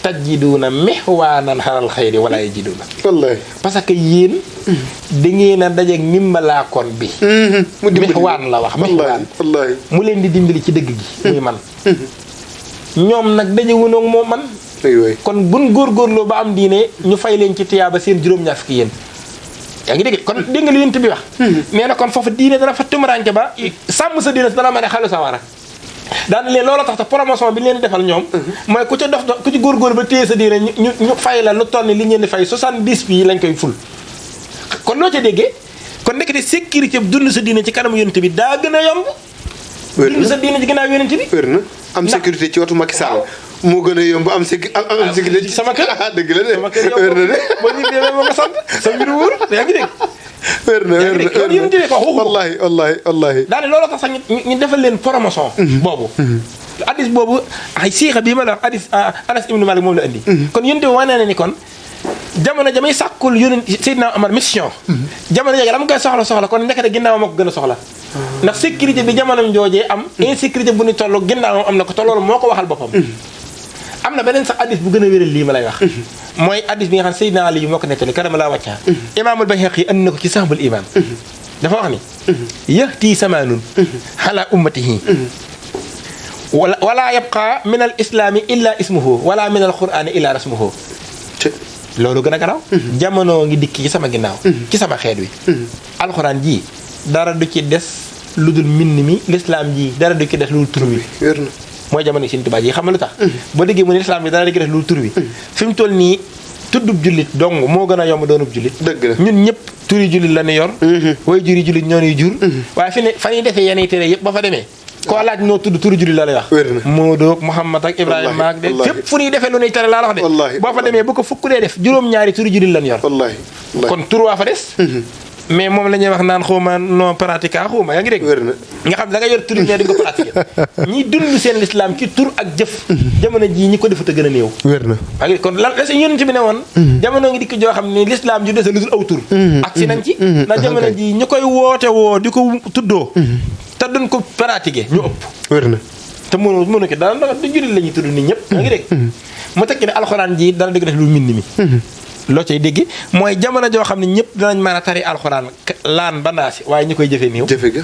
tajiduna mihwaanan xaral xayri wala yajiduna wallahi parce que yéen da ngeen a dajeeg nimbalaakoon bi mihwaan la wax mihwaan mu leen di dimbali ci dëgg gi muy man ñoom nag daje wunoog moom man kon buñ góorgóorloo ba am diine ñu fay leen ci tiyaaba seen juróom-ñaar fukki yéen yaa ngi dégg kon dégg nga li yonent bi wax nee na kon foofu diine dana fa tumuraanke ba sàmm sa diine dana mën a xalu sa wara daan leen loolu tax te promotion bi leen di defal ñoom mooy ku ci góorgóorlu ba téye sa diine ñu fay la lu toll ni li ngeen di fay 70 bi lañ koy ful kon loo ca déggee kon nekk de sécurité dund sa diine ci kanamu yonent bi daa gën a yomb dund sa diine ci gannaaw yonent bi am sécurité ci wetu Macky Sall moo gën a yomb am sécurité ci sama kër dëgg la de sama kër yow boo ñu demee ba nga sant sa mbir wóor yaa ngi dégg wér na yéen jëlee ko waxu wallahi daane loolu tax sax ñu defal leen promotion boobu hadis boobu ay siixa bii ma la wax hadis Anas ibnu Malik moom la indi kon yéen tamit wane na ni kon jamono jamay sàkkul yónent Seydina Omar mission jamono jooju la mu koy soxla kon nekk de ginnaaw moo ko gën a soxla ndax sécurité bi jamonoom joojee am insécurité bu ñu toll ginnaaw am na ko te loolu moo ko waxal boppam am na beneen sax hadis bu gën a wéral lii ma lay wax mooy hadis bi nga xam ne Seydina Ali moo ko nettali karama laa wàccaa imaamul Bayhaqi andi na ko ci Sahbul Iman dafa wax ni yahti samaanun ala ummatihi wala yabqa min al islami illa ismuhu wala min al qur'ani illa rasmuhu loolu gën a garaw jamono ngi dikk ci sama ginnaaw ci sama xeet wi alxuraan ji dara du ci des lu dul mbind mi lislaam ji dara du ci des lu dul tur wi mooy jamono Sëñ Tuubaa ji xam nga lu tax boo déggee mu ne lislaam bi dara du ci des lu dul tur wi fi mu toll nii tuddub jullit dong moo gën a yomb doonub jullit dëgg la ñun ñëpp turi jullit la ñu yor way juri jullit ñoo ñuy jur waaye fi ne fa ñuy defee yenn tere yëpp ba fa demee koo laaj noo tudd turu jullit la lay wax Moodu ak Muhammad ak Ibrahima ak de fépp fu ñuy defee lu ñuy tere laa la wax de boo fa demee bu ko fukk dee def juróom-ñaari turu jullit lañ yor kon tur waa fa des mais moom la ñuy wax naan xawma non pratique xawma yaa ngi dégg. wér na nga xam da nga yor tur mais di nga ko pratiquer ñi dund seen l'islam ci tur ak jëf. jamono jii ñi ko defut a gën a néew. wér na waaye kon lan la si yonent bi ne woon. jamono ngi dikk joo xam ne l'islam ju dese lu dul aw tur. ak si nañ ci. ndax jamono jii ñi koy woote woo di ko tuddoo. te duñ ko pratiquer ñu ëpp. wér na te mënu ko dara du jullit la ñuy tudd nit ñëpp. yaa ngi dégg mu tekki ne alxuraan ji dara dëgg def lu mbind mi. loo cay dégg mooy jamono joo xam ne ñëpp danañ mën a tari alxuraan laan bandaasi waaye ñi koy jëfee néew. jëfe ga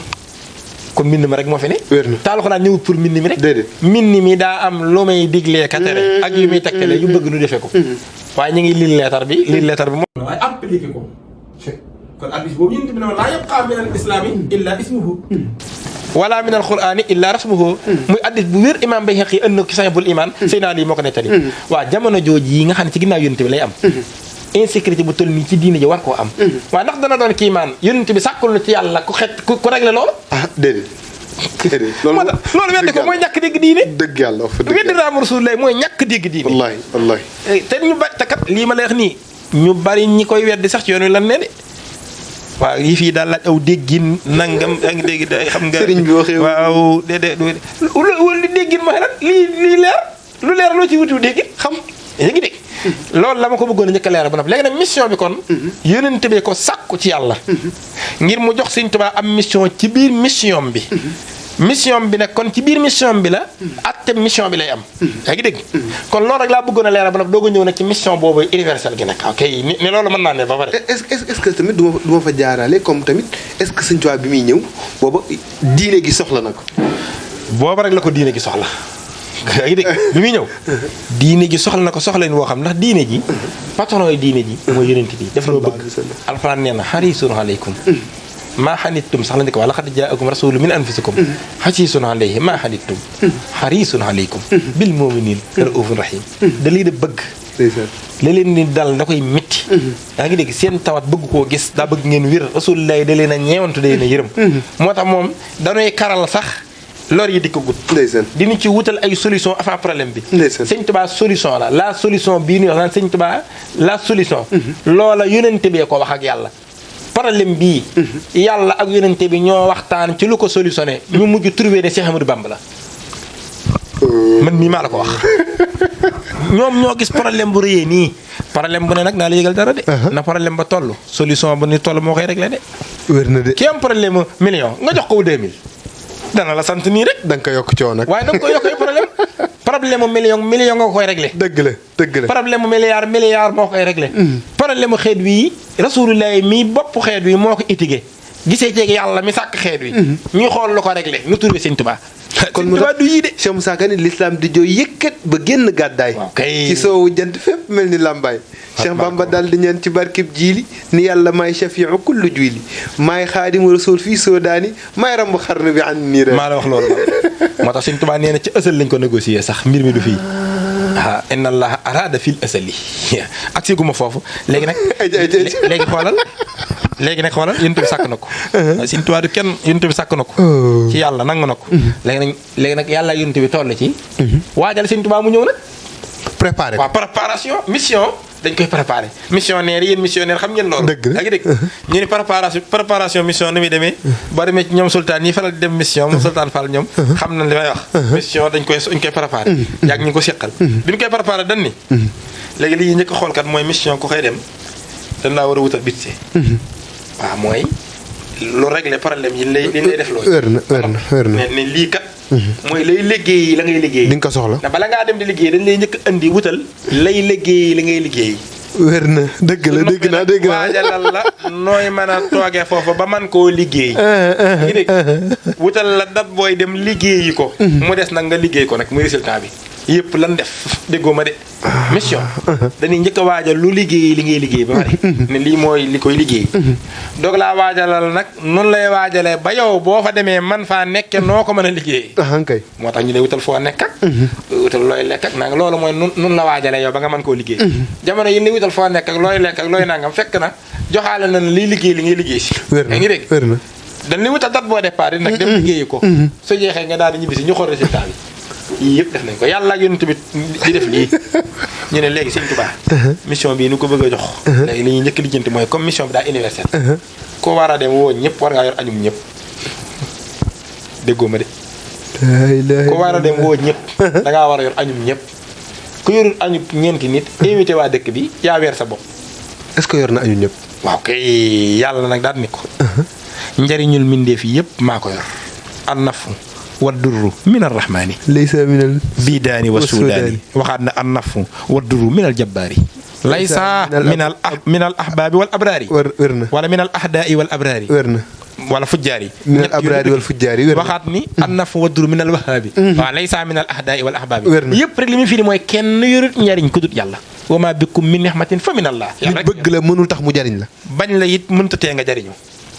kon mbind mi rek moo fi ne. wér na te alxuraan ñëwut pour mbind mi rek. déedéet mbind mi daa am lu may diglee ka tere ak yu muy tegtale yu bëgg nu defee ko. waaye ñu ngi lire leetar bi moom. waaye appliqué ko. kon addis boobu yonent bi ne laa yabqaa min al islaami illa ismuhu wala min al qur'ani illa rasmuhu muy addis bu wér imam Bayhaqi ënd na ko ci Sahihul Iman Seydina Ali moo ko nettali. waaw jamono jooju yi nga xam ne ci ginnaaw yonent bi lay am. insécurité bu toll nii ci diine ji war koo am. waaw ndax dana doon kiimaan yonent bi sàkkul na ci yàlla ku réglé loolu. déedéet. loolu weddi ko mooy ñàkk dégg diine. dëgg yàlla wax fa dëgg weddi raam Rasulullah mooy ñàkk dégg diine. wallaahi. te ñu bari te kat lii ma lay wax nii ñu bari ñi koy weddi sax ci yoon wi lan ne de. waaw yi fii daal laaj aw déggin nangam yaa ngi dégg xam nga. sëriñ bi waxee waaw déedéet wala déggin mooy lan lii leer lu leer loo ci wutu déggin xam yaa ngi dégg. loolu la ma ko bëggoon a njëkk a leeral ba noppi léegi nag mission bi kon. yónnent bi ko sàkku ci yàlla. ngir mu jox Sëriñ Tuubaa am mission ci biir mission bi. mission bi nag kon ci biir mission bi la. atte mission bi lay am. yaa ngi dégg. kon loolu rek laa bëggoon a leeral ba noppi doog a ñëw nag ci mission boobu universel gi nag ok ni loolu mën naa ne ba pare. est-ce que tamit du ma fa jaaraale comme tamit est-ce que Sëriñ Tuubaa bi muy ñëw booba diine gi soxla na ko. booba rek la ko diine gi soxla. yaa ngi dégg bi muy ñëw diine ji soxla na ko soxla leen woo xam ndax diine ji patron yi diine ji mooy yonent bi def loo bëgg alxuraan nee na hariisun aleykum maa xanittum sax la ni ko wax laqad jaakum rasulun min anfusikum hariisun alayhi maa xanittum hariisun aleykum bil mu'miniina ra'uufun rahiim da leen a bëgg la leen ni dal da koy métti yaa ngi dégg seen tawat bëgg koo gis daa bëgg ngeen wér rasulullah da leen a ñeewantu da leen a yërëm moo tax moom dañuy karal sax lor yi di ko gut dinu ci wutal ay solution avant problème bi Sëñ Tuubaa solution la solution bii ñuy wax naan Sëñ Tuubaa la solution loola yónnente bee ko wax ak yàlla problème bii yàlla ak yónnente bi ñoo waxtaan ci lu ko solutionné ñu mujj trouvé ne Cheikh Ahmadou Bamba la man mii maa la ko wax ñoom ñoo gis problème bu rëyee nii problème bu ne nag naa la yëgal dara de na problème ba toll solution bu ni toll moo koy réglé de wér na de ki am problème million nga jox ko 2000 dana la sant nii rek. da nga ko yokk coow nag. waaye da nga koy yokk problème mu million nga koy réglé. dëgg la. problème mu milliard moo koy réglé. problème mu xeet wi rasulullah mi bopp xeet wi moo ko itige gisee ceeg yàlla mi sàkk xeet wi. ñuy xool lu ko réglé ñu trouvé Sëñ Tuubaa. kon mu du yii de. Cheikh Moussa Ka ni l'islam di jooy yëkkat ba génn gàddaay. ci soowu jant fépp mel ni làmbaay. Cheikh Bamba daal di ñaan ci barkib jiili ni yàlla maay shafiu kullu juili maay xaadimu rasul fii soodaani maay rambu xarnu bi an nii rek. maa la wax loolu moo tax Sëñ Tuubaa nee na ci ësal lañ ko négocier sax mbir mi du fii. ah inna allaha arada fil asali ak si guma foofu léegi nag. léegi nag xoolal yonent bi sàkk na ko. Sëñ Tuubaa du kenn yonent bi sàkk na ko. ci yàlla nangu na ko. léegi nag yàlla yonent bi toll ci. waajal Sëñ Tuubaa mu ñëw nag. préparé ko waaw préparation mission dañ koy préparé missionnaire yéen missionnaire xam ngeen loolu. dëgg la ak dégg ñu ne préparation mission ni muy demee. boo demee ci ñoom sultaan yi faral di dem mission moom sultaan Fall ñoom. xam nañ li may wax. mission dañ koy préparé. yàgg ñu ko seqal. bi ñu koy préparé dañ ni. léegi li ñuy njëkk a xool kat mooy mission ku koy dem dañ laa war a wutal budget. waaw mooy lu régler problème yi lay def loolu. wér na ne lii kat. mooy lay liggéey la ngay liggéey. di nga ko soxla. ndax bala ngaa dem di liggéey dañ lay njëkk andi wutal. lay liggéey la ngay liggéey. wér na dëgg naa. waajalal la nooy mën a toogee foofu ba man koo liggéey. ngi dégg wutal la dat booy dem liggéeyi ko. mu des nag nga liggéey ko nag muy résultat bi. yëpp lan def déggoo ma de. mission dañuy njëkk a waajal lu liggéey li ngay liggéey ba pare. ne lii mooy li koy liggéey. doog laa waajalal nag noonu lay waajalee ba yow boo fa demee man faa nekke noo ko mën a liggéey. kay moo tax ñu lay wutal foo nekk ak. wutal looy lekk ak nanga loolu mooy nun la waajalee yow ba nga mën koo liggéey. jamono yi ni wutal foo nekk ak looy lekk ak looy nangam fekk na joxaale na liy liggéey li ngay liggéey si. wér na ngi dégg wér na. dañ li wutal date boo départ nag dem liggéeyi ko. su jeexee nga daal di ñibbi si ñu xool résultat bi. yii yëpp def nañ ko yàlla ak yonent bi di def lii ñu ne léegi Sëñ Tuubaa mission bii nu ko bëgg a jox léegi li ñuy njëkk lijjanti mooy comme mission bi daa universel ko war a dem woo ñëpp war ngaa yor añum ñëpp déggoo ma de ko war a dem woo ñëpp dangaa war a yor añum ñëpp ku yorul añum ñeenti nit invité waa dëkk bi yaa weer sa bopp. est-ce que yor na añum ñëpp. waaw kay yàlla nag daal ni ko njariñul mbindeef yi yëpp maa ko yor an nafu wa durru min arrahmaani laysa minal biidaani wa suudaani waxaat na an nafu wa durru min al jabbaari laysa min al ahbaabi wal abraari wér na wala min al ahdaai wal abraari wér na wala fujjaari min al abraari wal fujjaari wér na waxaat ni an nafu wa durru min al wahaabi waaw laysa min al ahdaai wal ahbaabi wér na yëpp rek li muy firi mooy kenn yorut njariñ ku dut yàlla wa maa bikum min nihmatin fa min allah yàlla bëgg la mënul tax mu jariñ la bañ la it mënta tee nga jariñu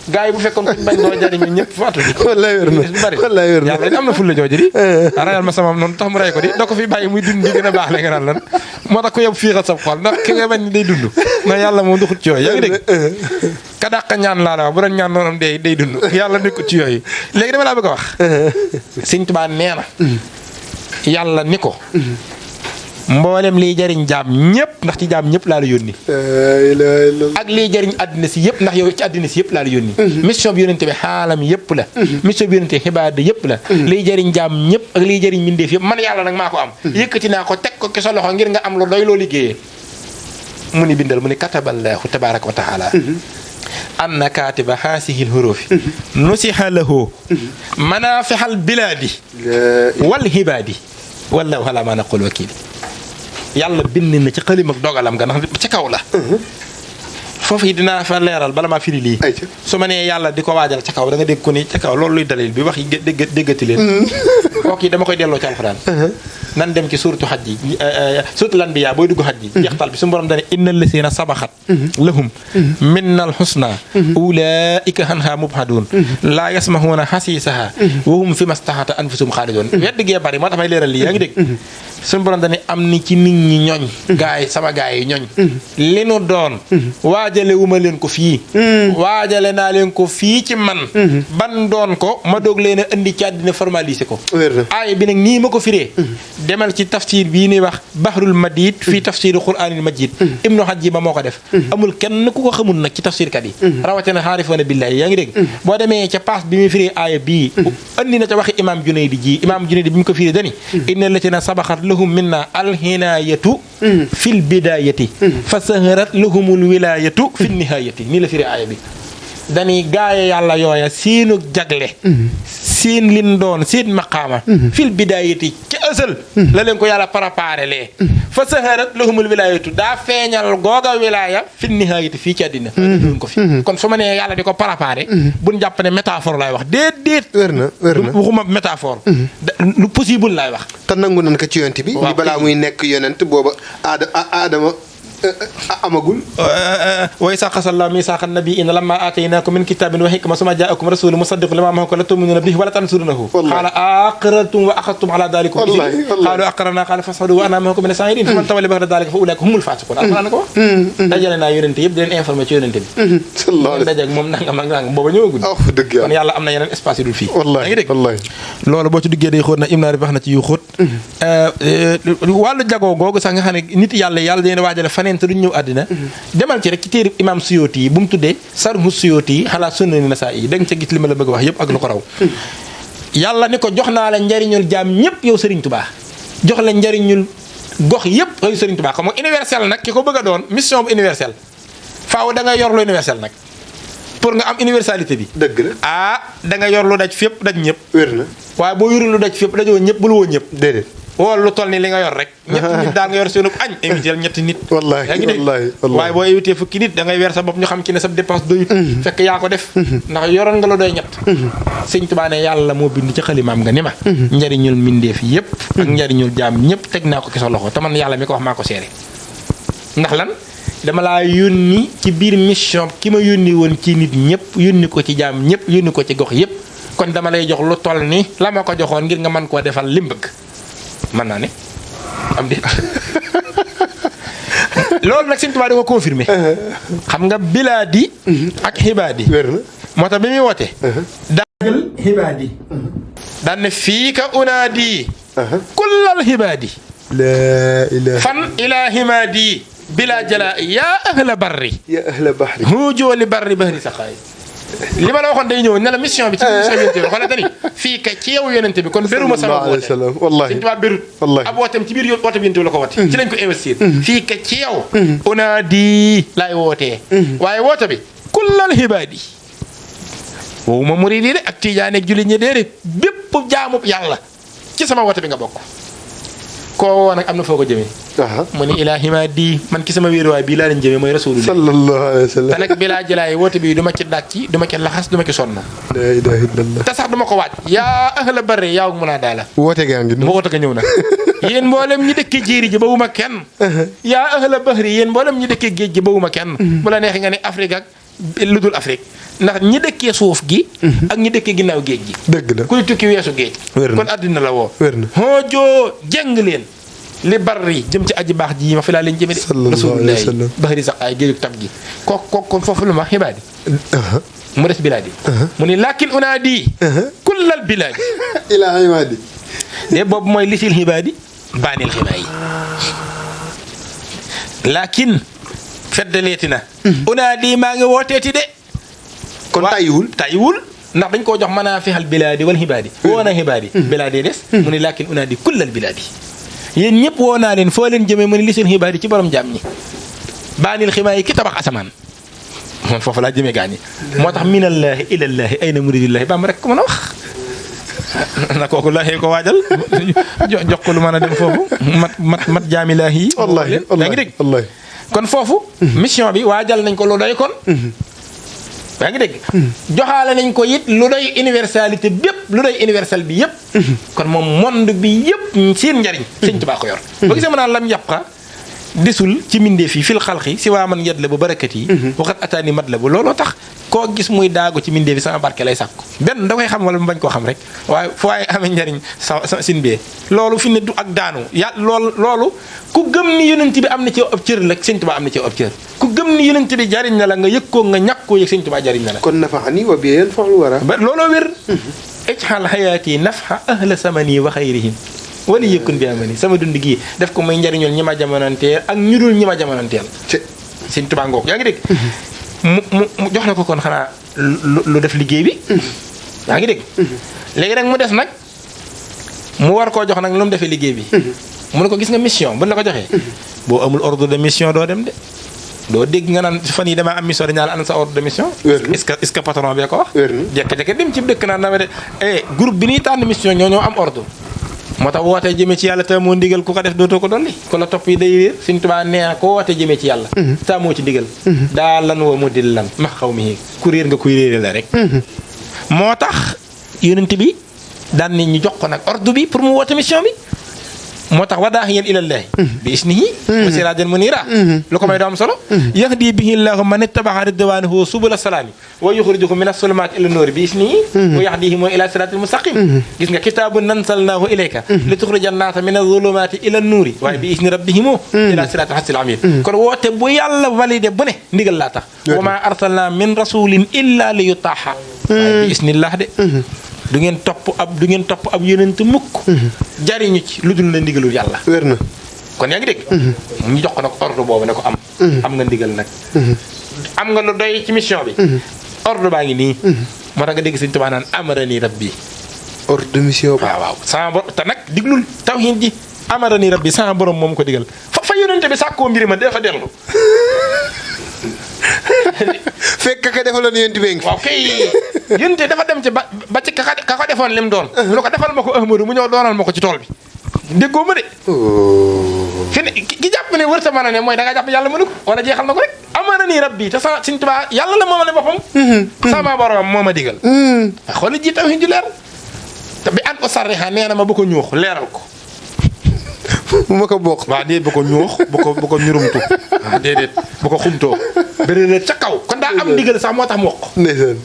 gaa yi bu fekkoon kuñ bañ doo jariñu ñëpp faatu ji wallaay wér na wallaay wér na yàlla am na fulla jooju di rayal ma sama noonu tax mu ray ko di da ko fi bàyyi muy dund di gën a baax la nga naan lan moo tax ko yeb fiixal sa xol ndax ki nga bañ ni day dund na yàlla moom duxut ci yooyu yaa ngi dégg ka dàq ñaan laa la wax bu doon ñaan noonam day dund yàlla nekkut ci yooyu léegi dama laa bëgg a wax Sëñ Tuubaa nee na yàlla ni ko mboolem liy jariñ jaam ñëpp ndax ci jaam ñëpp laa la yónni ak liy jariñ àddina si yëpp ndax yow ci àddina si yëpp laa la yónni mission bi yónnente bi xaalam yëpp la mission bi yónnente xibaada yëpp la liy jariñ jaam ñëpp ak liy jariñ mbindeef yëpp man yàlla nag maa ko am yëkkati naa ko teg ko ci sa loxo ngir nga am lu doy loo liggéeyee mu ni bindal mu ni kataballaahu tabaaraka wa taala anna kaatiba haasihi lhurufi nusiha lahu manafihal bilaadi wal hibaadi wallahu ala ma naqul wakiili yàlla bind na ci xalim ak dogalam nga ndax ci kaw la foofu yi dinaa fa leeral bala maa firi lii su ma nee yàlla di ko waajal ca kaw da nga dégg ko ni ca kaw loolu luy dalil bi wax yi déggati leen kooku yi dama koy delloo ci alxuraan nan dem ci suuratu xaj yi suuratu lanbiya booy dugg xaj yi jeextal bi su borom dane innal lazina sabaxat lahum minnal husna ulaika anha mubhadun laa yasmahuuna xasiisaha wa hum fi mastaxata anfusum xaalidoon wedd gee bari moo tax may leeral lii yaa ngi dégg suñu borom dane am ni ci nit ñi ñooñ gaay sama gaay yi ñooñ li nu doon waajale wu ma leen ko fii waajale naa leen ko fii ci man ban doon ko ma doog leen a indi ci àddina formalisé ko aaya bi nag nii ma ko firee demal ci tafsir bii ni wax bahrul madid fii tafsiru quraanil majid ibnu hajji ba moo ko def amul kenn ku ko xamul nag ci tafsirkat yi rawatina xaarifoona billaahi yaa ngi dégg boo demee ca paas bi muy firee aaya bii andi na ca waxi imam Junaydi ji imam Junaydi bi mu ko firee dani inna latina sabaxat lahum minna alhinayatu fil bidayati fa saharat lahumul wilayatu fi nihayati nii la firee aaya bi dañuy gaaye yàlla yooya seenu jagle seen lin doon seen maqaama fil bidayati ci ësal la leen ko yàlla préparé lee fa saharat lahumul wilayatu daa feeñal googa wilaya fi nihayati fii ci àddina doon ko fi kon su ma nee yàlla di ko préparé buñ jàpp ne métaphore laay wax déedéet wér na waxuma métaphore lu possible laay wax te nangu nañ ko ci yonent bi ni balaa muy nekk yonent booba aadama amagul wa isa xasalla misaaqa nabiyyiina lamma aataynaakum min kitaabin wa hikmatin summa jaa'akum rasuulun musaddiqun limaa ma'akum latu'minuunna bihi wa latansurunahu qaala aqrartum wa axadtum alaa daalikum qaaluu aqrarnaa qaala fashhaduu wa ana ma'akum mina shaahidiin faman tawallaa ba'da daalika fa ulaa'ika humul faasiquun alxuraan ko wax dajale naa yonente yëpp di leen informé ci yonente bi dajeeg moom nangam ak nangam booba ñëwagul kon yàlla am na yeneen espace yu dul fii yaa ngi dégg loolu boo ci duggee day xóot nag Ibn Arabi wax na ci yu xóot wàllu jagoo googu sax nga xam ne nit yàlla dina waajale te duñ ñëw àddina demal ci rek ci téere imam Suyuti yi bu mu tuddee sarhu Suyuti yi xalaat sunnani Nasaa'i yi da nga ca gis li ma la bëgg a wax yëpp ak lu ko raw yàlla ni ko jox naa la njariñul jaam ñëpp yow Serigne Touba jox la njariñul gox yëpp yow Serigne Touba xam nga universel nag ki ko bëgg a doon mission bu universel faaw da nga yor lu universel nag pour nga am universalité bi dëgg la da nga yor lu daj fépp daj ñëpp wér na waaye boo yorul lu daj fépp dajoo ñëpp bul woo ñëpp déedéet wool lu toll ni li nga yor rek ñetti nit daal nga yor seenub añ invité ñetti nit wallaahi waaye boo invité fukki nit da ngay weer sa bopp ñu xam ci ne sa dépense doyut fekk yaa ko def ndax yoroon nga la doy ñett Sëñ Tuubaa ne yàlla moo bind ci xalimaam nga ni ma njariñul mbindeef yëpp ak njariñul jaam ñëpp teg naa ko ci sa loxo te man yàlla mi ko wax maa ko seere ndax lan dama laa yónni ci biir mission ki ma yónni woon ci nit ñëpp yónni ko ci jaam ñëpp yónni ko ci gox yëpp kon dama lay jox lu toll ni la ma ko joxoon ngir nga mën koo defal lim bëgg mën naa ne am di loolu nag Sëñ Tuubaa da ko confirmé xam nga bilaadi ak xibaadi moo tax bi muy woote daagal xibaadi daan ne fii ka unaadi kullal hibaadi laa ilaaha fan ilaa himaadi bila jalaa yaa ahla barri ya ahla bahri huujoo li barri bahri saqaay li ma la waxoon day ñëw ne la mission bi ci mission yonente bi xoolal dani fii ka ci yow yonente bi kon beruma sama woote wallahi Sëñ Tuubaa berut ab wooteem ci biir woote bi yonente bi la ko woote ci lañ ko investir fii ka ci yow una di laay wootee waaye woote bi kullal hibaadi woowu ma murid yi de ak tiijaan ak jullit ñi déedéet bépp jaamub yàlla ci sama woote bi nga bokk koo woo nag am na foo ko jëmee mu ni ilaa himaadi man ki sama wéeruwaay bii laa leen jëmee mooy rasulullah sallallahu alayhi wa sallam te nag bi laa jëlaay woote bi du ma ci dàcc du ma ci laxas du ma ci sonn la ilaha illallah te sax du ma ko waaj yaa ahla barri yaaw mun a daala woote gaa ngi ma woote ga ñëw na yéen mboolem ñi dëkkee jéeri ji bawuma kenn yaa ahla bahri yéen mboolem ñi dëkkee géej gi bawuma kenn bu la neexee nga ne Afrique ak lu dul Afrique ndax ñi dëkkee suuf gi ak ñi dëkkee ginnaaw géej gi dëgg la kuy tukki weesu géej kon àddina la woo hoojoo jeng leen li barri jëm ci aji baax ji ma fi laa leen jëme de rasulullah bahri sax ay géejug tab gi kon foofu lu ma xibaadi mu des bilaadi mu ni laakin unaadi kullal bilaadi ilaa himaadi de boobu mooy lisil xibaadi baanil ximaayi laakin feddaleeti na unaadi maa ngi wooteeti de kon tayiwul ndax dañ koo jox manaafi'al bilaadi wal xibaadi woo na xibaadi bilaadi des mu ni laakin unaadi kullal bilaadi yéen ñëpp woo naa leen foo leen jëmee mu ni lisil xibaadi ci borom jaam ñi baanil ximaayi ki tabax asamaan moom foofu laa jëmee gaañi moo tax minallaahi ilallaahi ayna muridillaahi ba am rek ko mën a wax na kooku laaxee ko waajal jox ko lu mën a dem foofu mat jaamilaahi yi wallaahi yaa ngi dégg kon foofu mission bi waajal nañ ko lu doy kon yaa ngi dégg joxaale nañ ko it lu doy universalité bépp lu doy universel bi yëpp kon moom monde bi yëpp seen njariñ Sëñ Tuubaa ko yor ba gisee ma naan lam yàpqa desul ci mbindeef yi fil xalqi si waa man yet la bu barakat yi waxat ataani mat la bu looloo tax koo gis muy daago ci mbindeef yi sama barke lay sàkku benn da koy xam wala mu bañ koo xam rek waaye fu waaye amee njariñ sa sin bee loolu fi ne du ak daanu loolu ku gëm ni yonent bi am na ci ab cër la Sëñ Tuubaa am na ci ab cër ku gëm ni yonent bi jariñ na la nga yëg koo nga ñàkk koo yëg Sëñ Tuubaa jariñ na la kon nafaani wa bi yanfa'ul wara looloo wér ij'al hayaati nafha ahla samani wa xayrihim wala yëkkun bi amani sama dund gii def ko muy njariñool ñi ma jamonanteel ak ñu dul ñi ma jamonanteel Sëñ Tuubaa ngoog yaa ngi dégg mu jox na ko kon xanaa lu def liggéey bi yaa ngi dégg léegi nag mu des nag mu war koo jox nag lu mu defee liggéey bi mu ne ko gis nga mission bu la ko joxee boo amul ordre de mission doo dem de doo dégg nga naan fan yi damaa am mission dañu naan ana sa ordre de mission est-ce que patron bee ko wax jekk-jekk dem ci dëkk naan dama de groupe bi ñuy tànn mission ñoo am ordre moo tax wootee jëmee ci yàlla te moo ndigal ku ko def dootoo ko dolli ku la topp yi day wéer Sëñ Tuubaa nee na ko wootee jëmee ci yàlla ta moo ci ndigal daa lan wa mu dil lan max xaw mi ku réer nga kuy réere la rek moo tax yonent bi daan ni ñu jox ko nag ordre bi pour mu woote mission bi moo tax wadaahiyan ilallaahi bi isnihi wa siraajan muniira lu ko may doo am solo yahdi bihi llaahu man ittaba'a ridwaanahu subula salaami wa yuxrijuhum mina zulumaati ila nuuri bi isnihi wa yahdihim ila siraatil mustaqim gis nga kitaabun anzalnaahu ilayka li tuxrija naasa mina zulumaati ila nuuri waaye bi isni rabbihim ila siraatil azizil hamiid kon woote bu yàlla validé bu ne ndigal laa tax wa maa arsalnaa min rasuulin illaa li yutaa'a waaye bi isnillah de du ngeen topp ab yonent mukk jariñu ci lu dul na ndigalul yàlla wér na kon yaa ngi dégg ñu jox ko nag ordre boobu ne ko am nga ndigal nag am nga lu doy ci mission bi ordre baa ngi nii moo tax nga dégg Sëñ Tuubaa naan amarani rabbi ordre de mission waaw sama borom te nag diglul tawhiid ji amarani rabbi sama borom moom ko digal fa yonent bi sàkkoo mbiri ma dafa dellu fekk ka defaloon yonent bi ngi waaw kay yonent dafa dem ci ba ci ka ko defoon lim doon lu ko defal ma ko Ahmadu mu ñëw doonal ma ko ci tool bi déggoo ma de fi ne ki jàpp ne wër sa mën a ne mooy da nga jàpp yàlla mënu ko wala jeexal na ko rek amana nii rabbi te sa Sëñ Tuubaa yàlla la moomale boppam sama borom moo ma digal xool ji taw ju leer te bi an usarriha nee na ma bu ko ñuux leeral ko bu ma ko bokk waaw déedéet bu ko ñuux bu ko ñurumtu waaw déedéet bu ko xumtoo bëri na ca kaw kon daa am ndigal sax moo tax mu wax ko ndeysaan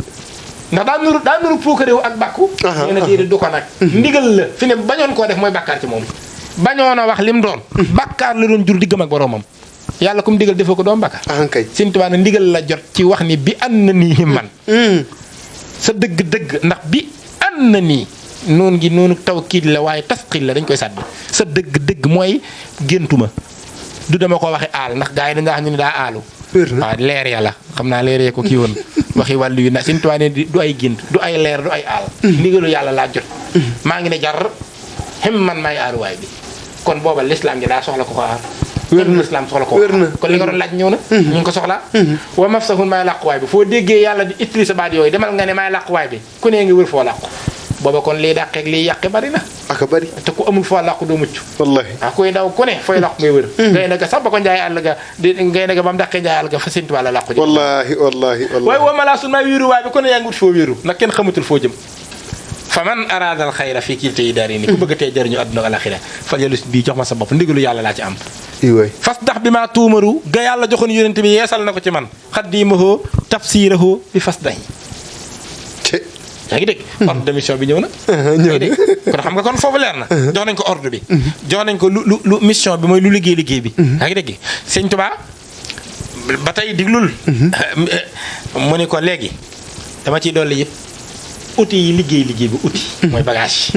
ndax daa nuru puukaréew ak bàkku nee na déedéet du ko nag ndigal la fi ne bañoon koo def mooy bàkkaar ci moom bañoon a wax lim doon bàkkaar la doon jur diggam ak boroomam yàlla comme ndigal defoo ko doom bàkkaar kay Sëñ Tuubaa ne ndigal la jot ci wax ni bi an na nii man sa dëgg-dëgg ndax bi an na nii noonu gi noonu tawkiid la waaye tasqiil la dañ koy sàddi sa dëgg mooy géntuma du dama ko waxe aal ndax gars yi dañ wax ñu ne daa aalu waaw leer ya la xam naa leer ya ko kii woon waxi wàllu yu na Sëñ Tuubaa ne du ay gént du ay leer du ay aal ndigalu yàlla laa jot maa ngi ne jar xem man maay aaruwaay bi kon booba lislaam gi daa soxla ko aar wér na lislaam soxla ko kon li nga doon laaj ñëw na ñu ngi ko soxlaa wa mafsahun maay làquwaay bi foo déggee yàlla di utiliser baat yooyu demal nga ne maay làquwaay bi ku nee ngi wër foo làqu booba kon liy dàqeeg liy yàqe bari na aka bari te ku amul foo làqu doo mucc wallahi waaw kuy daw ku ne fooy làqu ngay wër ngay nag sax ba ko njaay àll ga di ngay nag ba mu dàqee njaay àll ga fa Sëñ Tuubaa la làqu ji wallahi waaye wa malaasun maay wéeru waay bi ku ne yaa ngi wut foo wéeru nag kenn xamatul foo jëm fa man araadal xayra fii kilté yi daari ni ku bëgg tey jëriñu àdduna ak alaxira fal yalus bii jox ma sa bopp ndigalu yàlla laa ci am fas dax bi maa tuumaru ga yàlla joxoon yonent bi yeesal na ko ci man xaddiimahoo tafsiirahoo bi fas dax yaa ngi dégg ordre de mission bi ñëw na kon xam nga kon foofu leer na jox nañ ko ordre bi jox nañ ko lu mission bi mooy lu liggéey bi yaa ngi dégg Sëñ Tuubaa ba tey diglul mu ni ko léegi dama ciy dolli yëpp outil yi liggéey bi outil mooy bagage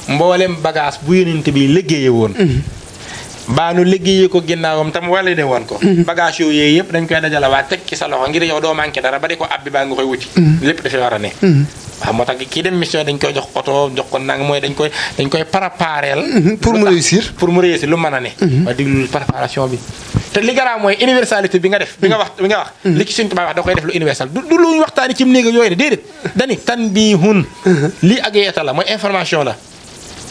mboolem bagage bu yonent bi liggéeye woon baanu liggéeyee ko ginnaawam tam wala ne woon ko bagage yooyu yëpp dañ koy dajale waa teg ci sa loxo ngir yow doo manqué dara ba di ko abbi baa nga koy wuti lépp dafay war a ne waaw moo tax kii dem mission dañ koy jox oto jox ko nang mooy dañ koy prépareel pour mu réussir lu mën a ne waaye diglu préparation bi te li garaaw mooy universalité bi nga def bi nga wax li ci Sëñ Tuubaa wax da koy def lu universal du lu ñu waxtaani ci néega yooyu ne déedéet dani tanbihun lii ak yeeta la mooy information la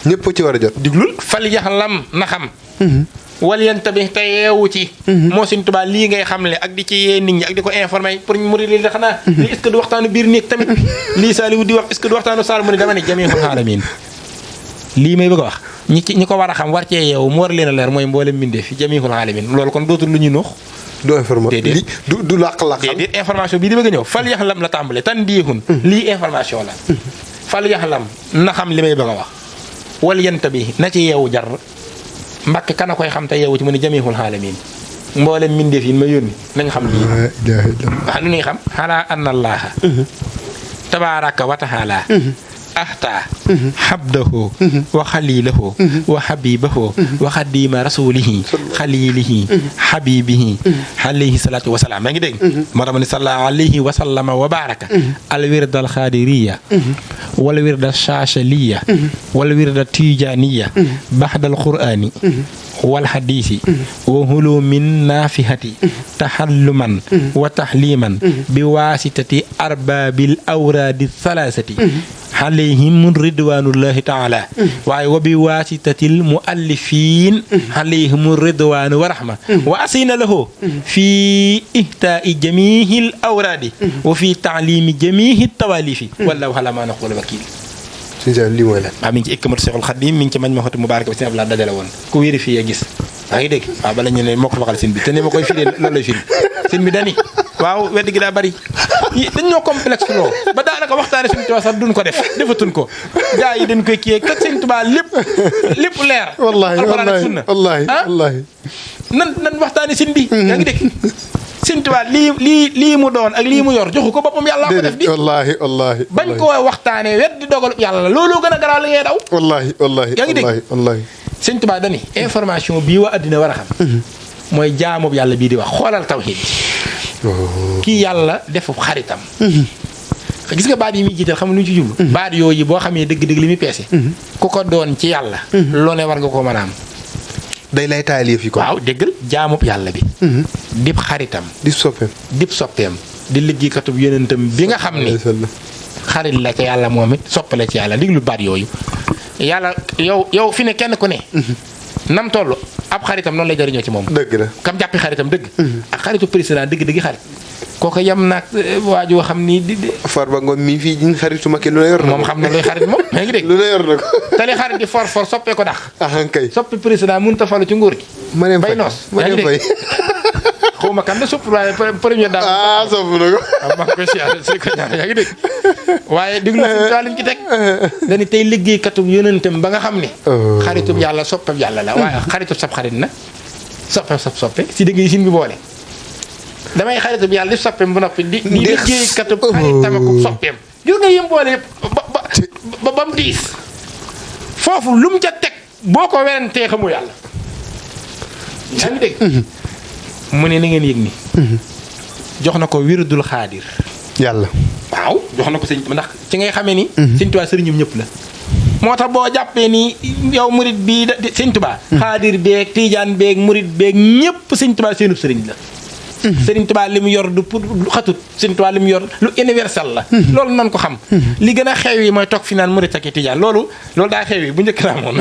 ñëpp ci war a jot diglul fal yaxlam na xam wal yantabi te yeewu ci moo Sëñ Tuubaa lii ngay xamle ak di ci yee nit ñi ak di ko informer pour ñu muri lii xanaa lii est-ce que du waxtaanu biir néeg tamit lii Saaliwu di wax est-ce que du waxtaanu saal mu ne dama ne jamiihul aalamiin lii may bëgg a wax ñi ko war a xam war cee yeewu mu war leen a leer mooy mboolem mbindee fi jamiihul aalamiin loolu kon dootul lu ñuy nuux du information du làq-làq déedéet information bii di bëgg a ñëw fal yaxlam la tàmbale tanbiihun lii information la fal yaxlam na xam li may bëgg a wax wal yantabi na ci yeewu jar mbàkk kana koy xam te yeewu ci mu ne jamiihul aalamiin mboolem mbindeef yi ma yónni nañ xam lii waaw nu ñuy xam xalaa anna allaaha tabaaraka wa taala ahta habdahu wa xalilahu wa habibahu wa xadima rasulihi xalilihi habibihi alayhi salaatu wa salaam maa ngi dégg moo tax ma ne salla alayhi wa sallama wa baraka al wirda al xaadiriya wal wirda shaashaliya wal wirda tijaniya baxda al qur'ani wal xadiisi wa hulumin naafihati taxalluman wa taxliman bi waasitati arbaabil awraadi thalaasati alayhim ridwanullahi taala waaye wa bi waasitatil muallifin alayhim ridwanu wa rahma wa asina lahu fi ihtaai jamihi l awraadi wa fi taalimi jamihi tawalifi wallahu ala ma naqulu wakil lii mooy lan waaw mi ngi ci ikkamatu Seexul Xadiim mi ngi ci mañ ma xoti mubaaraka bi sëñ Abdou Lahad dajale woon ku vérifié gis yaa ngi dégg waaw bala ñu ne moo ko waxal sëñ bi te ni ma koy firi loolu lay firi sëñ bi dani waaw wedd gi daa bari dañ ñoo complexe loo ba daanaka waxtaane Sëñ Tuubaa sax duñ ko defatuñ ko gaa yi dañ koy kiyee kat Sëñ Tuubaa lépp leer wallaahi alxuraan ak sunna wallaahi nan waxtaane sëñ bi yaa ngi dégg Sëñ Tuubaa lii mu doon ak lii mu yor joxu ko boppam yàlla ko def di wallaahi bañ koo waxtaanee weddi dogal yàlla loolu gën a garaaw li ngay daw wallaahi yaa ngi dégg wallaahi Sëñ Tuubaa dani information bii waa addina war a xam mooy jaamub yàlla bii di wax xoolal tawhiid kii yàlla defu xaritam gis nga baat yi muy jiital xam lu ñu ci jublu baat yooyu boo xamee dëgg-dëgg li muy peese ku ko doon ci yàlla loo ne war nga ko mën a am day lay taalif yi ko waaw déggal jaamub yàlla bi dib xaritam dib soppeem di liggéeykatub yonentam bi nga xam ni xarit la ca yàlla moom it soppale ci yàlla déglu baat yooyu yàlla yow fi ne kenn ku ne nam toll ab xaritam noonu lay jariñoo ci moom dëgg la kam jàppi xaritam dëgg ak xaritu président dëgg xarit kooku yem naag waajoo xam ni Farba Ngom mi fii ñu xaritu Macky lu la yor na moom xam na luy xarit moom yaa ngi dégg lu la yor na ko te li xarit di for soppee ko dax kay soppi président mënut a falu ci nguur gi bay noos ma dem fay xaw ma kan la supp waaye premier daal sopp na ko maa ngi koy siyaare si ko ñaan yaa ngi dégg waaye déglu si daal liñ ci teg dañu tey liggéeykatub yonentam ba nga xam ne xaritub yàlla soppeb yàlla la waaye xaritub sab xarit na soppe si dégg yi sin bi boole damay xaritub yàlla di soppeem ba noppi di liggéeykatub xaritam ak soppeem gis nga yëm boole yëpp ba mu diis foofu lu mu ca teg boo ko werantee xamu yàlla yaa ngi dégg mu ne na ngeen yëg ni jox na ko wirdul xaadir yàlla waaw jox na ko sëñ ndax ci ngay xamee ni sëñ Tuubaa sëriñum ñëpp la moo tax boo jàppee ni yow murit bii sëñ Tuubaa xaadir beeg tiijaan beeg murit beeg ñëpp sëñ Tuubaa seenub sëriñ la sëriñ Tuubaa li mu yor du pour xatut sëriñ Tuubaa li mu yor lu universel la loolu nan ko xam li gën a xew yi mooy toog fi naan murit ak tijaan loolu daa xew yi bu njëkk naa moom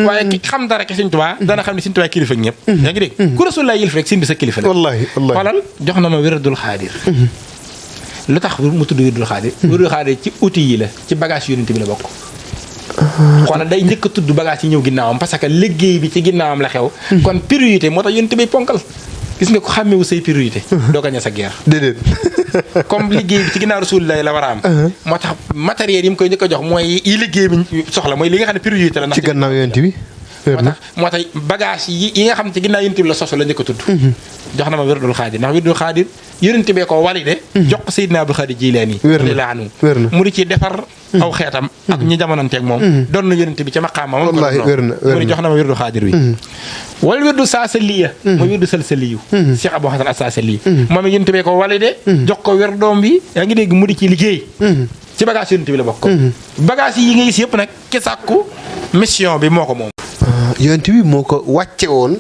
waaye ki xam dara ke sëriñ Tuubaa dana xam ne sëriñ Tuubaa kilifa ak ñëpp yaa ngi dégg ku rasul laa yilif rek sëriñ bi sa kilifa la wallaahi xoolal jox na ma wirdul xaadir lu tax mu tudd wirdul xaadir wirdul xaadir ci outil yi la ci bagage yonent bi la bokk xoolal day njëkk a tudd bagage yi ñëw ginnaawam parce que liggéey bi ci ginnaawam la xew kon priorité moo tax yonent bi ponkal gis nga ko xàmmewu say priorité doo gañe sa guerre déedéet comme liggéey bi ci ginnaaw Rasulullah la war a am moo tax matériel yi mu koy njëkk a jox mooy yi liggéey bi soxla mooy li nga xam ne priorité la ndax ci gannaaw yonent bi moo tax bagage yi nga xam ne ci ginnaaw yonent bi la sosu la njëkk a tudd jox na ma wirdul xaadir ndax wirdul xaadir yonent bee ko walide jox ko Seydina Abdul Xaadir Jilaani radiyallaahu anhu mu di ci defar aw xeetam ak ñi jamonanteeg moom doon na yonent bi ca maqaama moom mu di jox na ma wirdul xaadir wi wala wirdu saasaliya mooy wirdu salsaliyu Cheikh Abou Hasan as-Saasali moom yonent bee ko walide jox ko wirdoom bi yaa ngi dégg mu di ci liggéey ci bagage yonent bi la bokk bagage yi nga gis yëpp nag ki sàkku mission bi moo ko moom yonent bi moo ko wàcce woon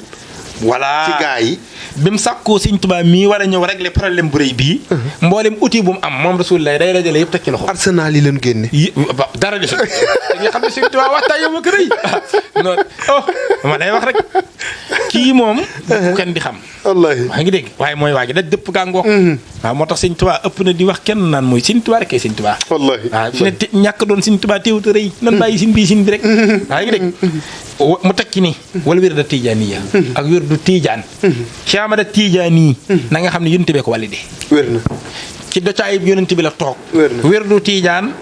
voilà ci gaa yi bi mu sàkkoo Sëñ Tuubaa mii war a ñëw régler problème bu rëy bii mboolem outil bu mu am moom Rasulullah day dajale yëpp teg ci loxo arsenal yi leen génne dara desul nga xam ne Sëñ Tuubaa waxtaan yow ma ko rëy non ma lay wax rek kii moom kenn di xam wallaahi waa ngi dégg waaye mooy waa ji daj dëpp gàngoog waaw moo tax Sëñ Tuubaa ëpp na di wax kenn naan mooy Sëñ Tuubaa rek kay Sëñ Tuubaa wallaahi waaw fi ne ñàkk doon Sëñ Tuubaa téewut a rëy nan bàyyi sin bii sin bi rek waa ngi dégg mu teg ci ni wala wirdu tijaaniya ak wirdu tijaan Cheikh Ahmada Tijaani na nga xam ne yonent bee ko walide wér na ci docaay yonent bi la toog wér na wirdu tijaan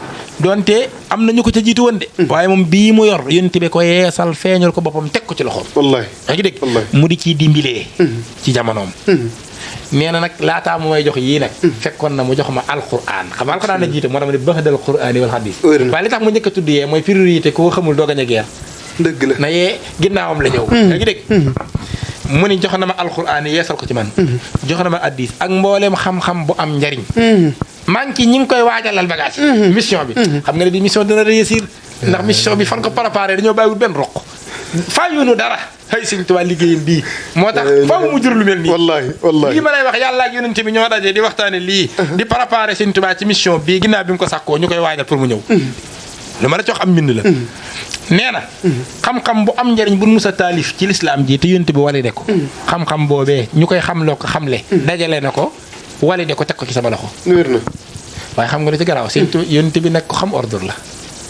donte am na ñu ko ca jiitu woon de waaye moom bii mu yor yonent bee ko yeesal feeñal ko boppam teg ko ci loxoom wallaahi yaa ngi dégg mu di ciy dimbilee ci jamonoom nee na nag laataa mu may jox yii nag fekkoon na mu jox ma alquran xam nga alquran la jiite moo tax ma ne baxdal qur'aani wal hadiis waaye li tax mu njëkk a tudd yee mooy priorité koo xamul doo gañ a guerre dëgg la na yee ginnaawam la ñëw yaa ngi dégg mu ni jox na ma alquran yeesal ko ci man jox na ma hadiis ak mbooleem xam-xam bu am njariñ maa ngi ci ñi ngi koy waajalal bagage mission bi xam nga ne bi mission dina réussir ndax mission bi fan ko préparé dañoo bàyyiwul benn roq fayunu dara hay Sëñ Tuubaa liggéeyam bii moo tax faaw mu jur lu mel nii wallaahi lii ma lay wax yàlla ak yonent bi ñoo daje di waxtaane lii di préparé Sëñ Tuubaa ci mission bii ginnaaw bi mu ko sàkkoo ñu koy waajal pour mu ñëw lu ma la jox am mbind la nee na xam-xam bu am njariñ bu musa taalif ci lislaam ji te yonent bi walide ko xam-xam boobee ñu koy xamloo ko xamle dajale na ko walide ko teg ko ci sama loxo wér na waaye xam nga lu ci garaaw Sëñ yonent bi nag ko xam ordre la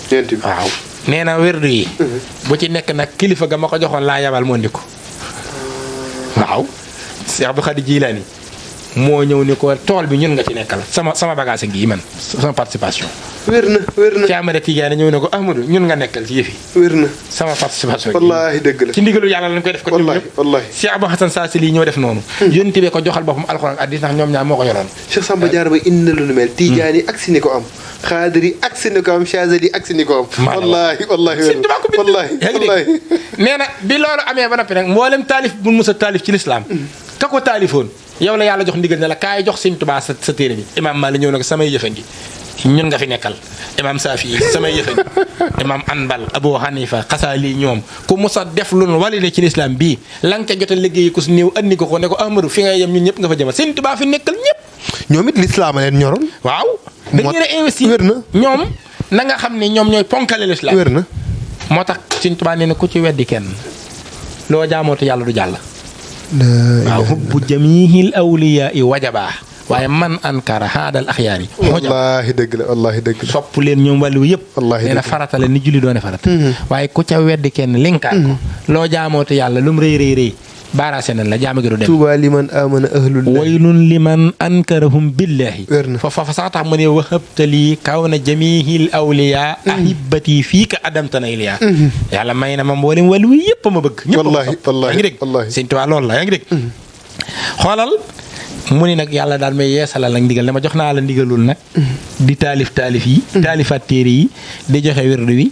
yonent bi waaw nee na wérdu yi bu ci nekk nag kilifa ga ma ko joxoon laa yabal moo ndi ko waaw Cheikh Abdou Khadre Jilaani moo ñëw ni ko tool bi ñun nga ci nekkal sama bagage ngi man sama participation wér na Cheikh Ahmada Tidiane ñëw ne ko Ahmadou ñun nga nekkal ci yëf yi wér na sama participation wallaahi dëgg la ci ndigalu yàlla lañ koy def ko ñoom ñëpp wallaahi Cheikh Abou Hasan Saasili ñoo def noonu yonent bi ko joxal boppam alxuraan hadiis ndax ñoom ñaar moo ko yoroon Cheikh Samba Diarra Ba indi na lu nu mel Tidiane yi agsi ni ko am Xaadir yi agsi ni ko am Chazali yi agsi ni ko am wallaahi Sëñ Tuubaa ko bind yaa ngi dégg nee na bi loolu amee ba noppi nag mboolem taalif bu musa taalif ci lislaam ka ko taalifoon yow la yàlla jox ndigal ne la kaay jox Sëñ Tuubaa sa téere bi imaam Maalik ñëw na ko samay yëfa ngi ñun nga fi nekkal imaam Saafi samay yëfa ngi imaam Anbal Abu Hanifa Xasaali ñoom ku musa def lu nu walide ci lislaam bii la nga ca jot a liggéey ko su néew andi ko ne ko Ahmadou fi ngay yem ñun ñëpp nga fa jëmal Sëñ Tuubaa fi nekkal ñëpp ñoom it lislaam a leen ñoroon waaw dañu leen a investir wér na ñoom na nga xam ne ñoom ñooy ponkale lislaam wér na moo tax Sëñ Tuubaa nee na ku ci weddi kenn loo jaamoote yàlla du jàll waaw hubbu jamiihil awliyaa i wajabaa waaye man ankara haadal axyaar yi wallaahi dëgg la wallaahi dëgg la sopp leen ñoom wàllu yëpp wallaahi nee na farata la ni julli doone farata waaye ku ca weddi kenn linkaan ko loo jaamoote yàlla lu mu rëy rëy rëy baaraase nañ la jaama gi du dem tuuba liman amana ahlullah waylun liman ankarahum billahi wér na fa sax tax mu ne wahabtali kawna jamihil awliya ahibati fii ka adamtana iliya yàlla may na ma mboolem wàllu yëpp ma bëgg ñëpp wallaahi wallaahi yaa ngi dégg wallaahi Sëñ Tuubaa loolu la yaa ngi dégg xoolal mu ni nag yàlla daal may yeesalal nag ndigal dama jox naa la ndigalul nag di taalif yi taalifaat téere yi di joxe wirdu wi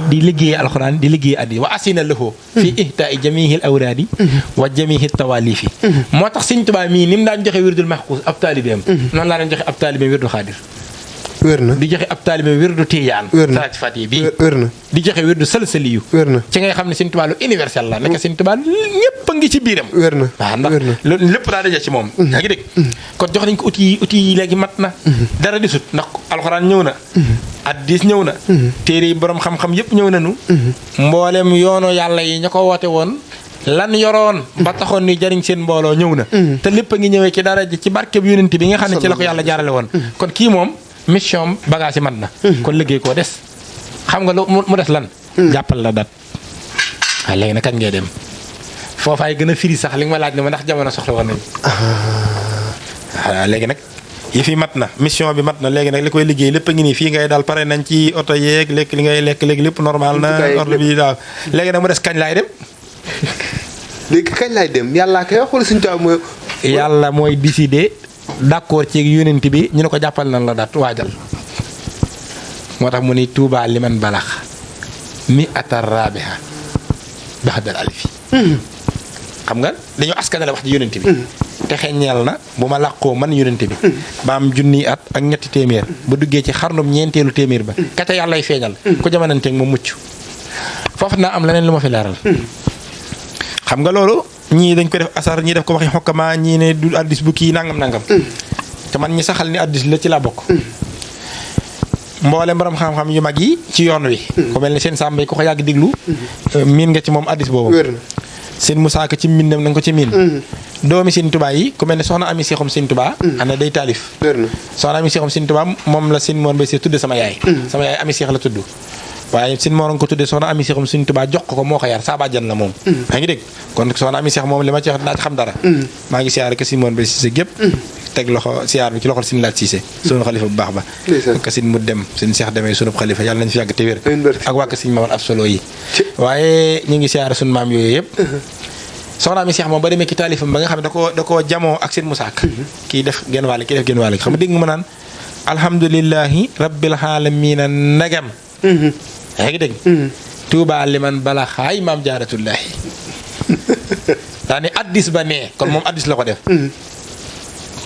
di liggéey alxuraan di liggéey addi wa asina lahu fi ihtaai jamihil awraadi wa jamihil tawaalifi moo tax Sëñ Tuubaa mii ni mu daan joxe wirdul maxkuus ab taalibeem noonu laa daan joxe ab taalibeem wirdul xaadir wér na di joxe ab taalibeem wirdu tiyaan salaat fati bi wér na di joxe wirdu sëlsëliyu wér na ci ngay xam ne Sëñ Tuubaa lu universel la nekk Sëñ Tuubaa ñëpp a ngi ci biiram wér na waaw ndax loolu lépp daa daje ci moom yaa ngi dégg kon jox nañ ko outil yi léegi mat na dara disut ndax alxuraan ñëw na addis ñëw na téere yi borom xam-xam yëpp ñëw nañu mboolem yoonu yàlla yi ña ko woote woon lan yoroon ba taxoon ni jariñ seen mbooloo ñëw na te lépp a ngi ñëwee ci dara ci barkeb yonent bi nga xam ne ci la ko yàlla jaarale woon kon kii moom mission bagage yi mat na kon liggéey koo des xam nga lu mu des lan jàppal la dat waaye léegi nag kañ ngay dem foofaay gën a firi sax li nga ma laaj ne ma ndax jamono soxla woon nañu waaw léegi nag yëf yi mat na mission bi mat na léegi nag li koy liggéey lépp a ngi nii fii ngay daal pare nañ ci oto yeeg lekk li ngay lekk léegi lépp normal na ordre bi daal léegi nag mu des kañ laay dem léegi kañ laay dem yàllaa koy wax wala Sëñ Tuubaa mooy yàlla mooy décider d'accord ci yonent bi ñu ne ko jàppal nañ la daat waajal moo tax mu ni Tuubaa liman balax mi atar rabiha baxdal alifi xam nga dañoo askanale wax ci yonent bi te xeññeel na bu ma làqoo man yonent bi ba am junniy at ak ñetti téeméer ba duggee ci xarnum ñeenteelu téeméer ba kata yàllay feeñal ku jamonanteeg ma mucc foofu naa am leneen lu ma fi leeral xam nga loolu ñii dañ ko def asar ñii def ko waxi xokkama ñii ne du addis bu kii nangam te man ñi saxal ni addis la ci laa bokk mboolem borom xam-xam yu mag yi ci yoon wi ku mel ni seen sàmbay ku ko yàgg diglu miin nga ci moom addis boobu seen musaaka ci mbindam na nga ko ci miin doomi Sëñ Tuubaa yi ku mel ne soxna Ami Seexum Sëñ Tuubaa ana day taalif soxna Ami Seexum Sëñ Tuubaa moom la Sëñ Moor Mbay Si tudde sama yaay Ami Seex la tudd waaye Sëñ Moor nga ko tudde soxna Ami Seexum Sëñ Tuubaa jox ko moo ko yar saa bàjjan la moom yaa ngi dégg kon soxna Ami Seex moom li ma ci wax dinaa ci xam dara maa ngi siyaare ko Sëñ Moor Mbay Si gépp teg loxo siyaar bi ci loxol Sëñ Laat Siise sunu xalifa bu baax ba ka Sëñ mu dem Sëñ Seex demee sunu xalifa yàlla nañ fi yàgg te wér ak waa Sëñ Mamar ab solo yi waaye ñu ngi siyaare sunu maam yooyu yëpp soxna Ami Seex moom ba demee ci taalifam ba nga xam ne da koo jamoo ak seen musaak kii def genn wàll kii def genn wàll xam nga dégg nga ma naan alhamdulillahi rabbil aalamiina nagam yaa ngi dégg Tuubaa liman bala xaay maam jaaratullaahi daa ni addis ba nee kon moom addis la ko def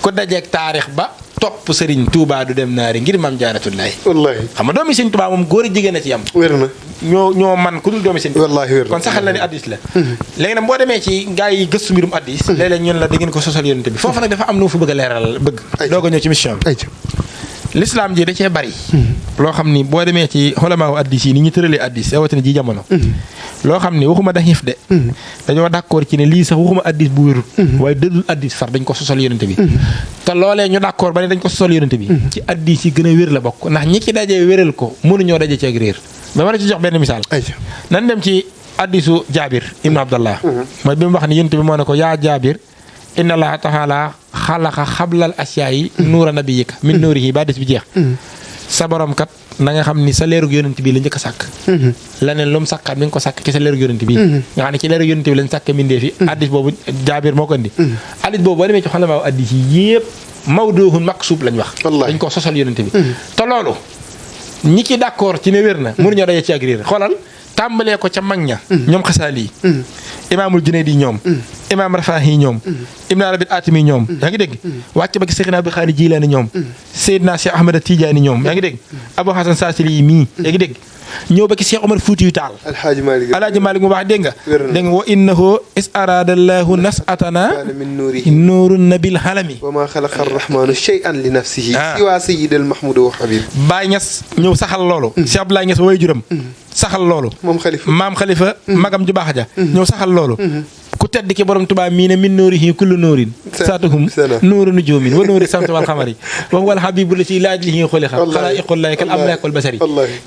ku dajeeg taarix ba topp sëriñ Tuubaa du dem naari ngir maam jaaratullaahi wallaahi xam nga doomi Sëñ Tuubaa moom góor a jigéen a ci yam wér na ñoo man ku dul doomi Sëñ Tuubaa wallaahi wér na kon saxal na ni addis la léegi nag boo demee ci gaa yi gëstu mbirum addis léeg-léeg ñun la da ngeen ko sosal yonent bi foofu nag dafa am lu mu fa bëgg a leeral doog a ñëw ci mission bi l'islam ji da cee bari loo xam ni boo demee ci xolamaawu addis yi ni ñu tëralee addis rawatina ji jamono loo xam ni waxuma daxiif de dañoo d'accord ci ne lii sax waxuma addis bu wérul waaye dëddul addis far dañ ko sosal yonent bi te loolee ñu d'accord ba ne dañ ko sosal yonent bi ci addis yi gën a wér la bokk ndax ñi ci dajee wéral ko mënuñoo daje ci ak réer ba ma la ci jox benn misaal nan dem ci addisu Jaabir ibnu Abdallah mooy bi mu wax ni yonent bi moo ne ko yaa Jaabir inna allaha taala xalaqa xablal asiyaayi nuura nabiyika min nuurihi ba des bi jeex sa borom kat na nga xam ni sa leerug yonent bi la njëkk a sàkk leneen lu mu sàkkaat mi ngi ko sàkk ci sa leerug yonent bi nga xam ne ci leerug yonent bi lañ sàkk mindee fi addis boobu Jaabir moo ko indi addis boobu boo demee ci xolamaaw addis yi yëpp mawduuhun maksuub lañ wax dañ ko sosal yonent bi te loolu ñi ci d'accord ci ne wér na mënuñoo daje ci ak réer xoolal tàmbalee ko ca mag ña ñoom xasaali imaamul Junayd ñoom imaam Rafaahi ñoom ibn Arabi Atimi ñoom yaa ngi dégg wàcc ba ci Seexna Abdul Xaadir Jilaani ñoom Seydina Cheikh Ahmad Tijaani ñoom yaa ngi dégg Abu Hasan Saasili yi mii yaa ngi dégg ñëw ba ci Cheikh Omar Fuutiyu Taal Alaaji Maalik mu baax dégg nga dégg nga wa innahu is araada llaahu nas'atana nuurun nabil halami wa maa xalaqa arrahmaanu shay'an li nafsihi siwaa sayyidil mahmud wa habib Baay Ñas ñëw saxal loolu Cheikh Abdoulaye Ñas way juram saxal loolu maam xalifa magam ju baax ja ñëw saxal loolu ku tedd ki borom Tuubaa mii ne min nuurihi kullu nuurin saatuhum nuuru nujuumin wa nuuri samsi wal xamari wa huwal habiibu llazii laa ajlihi xuliqa xalaa'iqullaahi kal amlaaki wal basari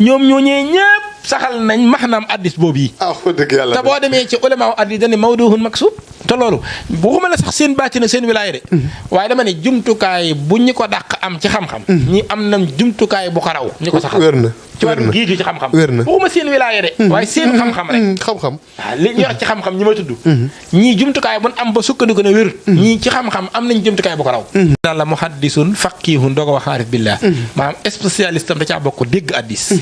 ñoom ñooñee ñëpp saxal nañ maxnaam addis boobu yi te boo demee ci ulamaaw addis dañ ne mawduuhun maksuub te te loolu waxuma la sax seen bàcc na seen wilaaya de waaye dama ne jumtukaay bu ñi ko dàq am ci xam-xam ñi am nam jumtukaay bu ko raw ñi ko saxal wér na ci wàllu gii gi ci xam-xam wér na waxuma seen wilaaya de waaye seen xam-xam rek xam-xam waaw li ñu yor ci xam-xam ñi ma tudd ñii jumtukaay bu am ba sukkandiku ne wér ñii ci xam-xam am nañ jumtukaay bu ko raw naan la muhaddisun faqihun doo ko wax aarif billah maanaam spécialiste am da caa bokk dégg addis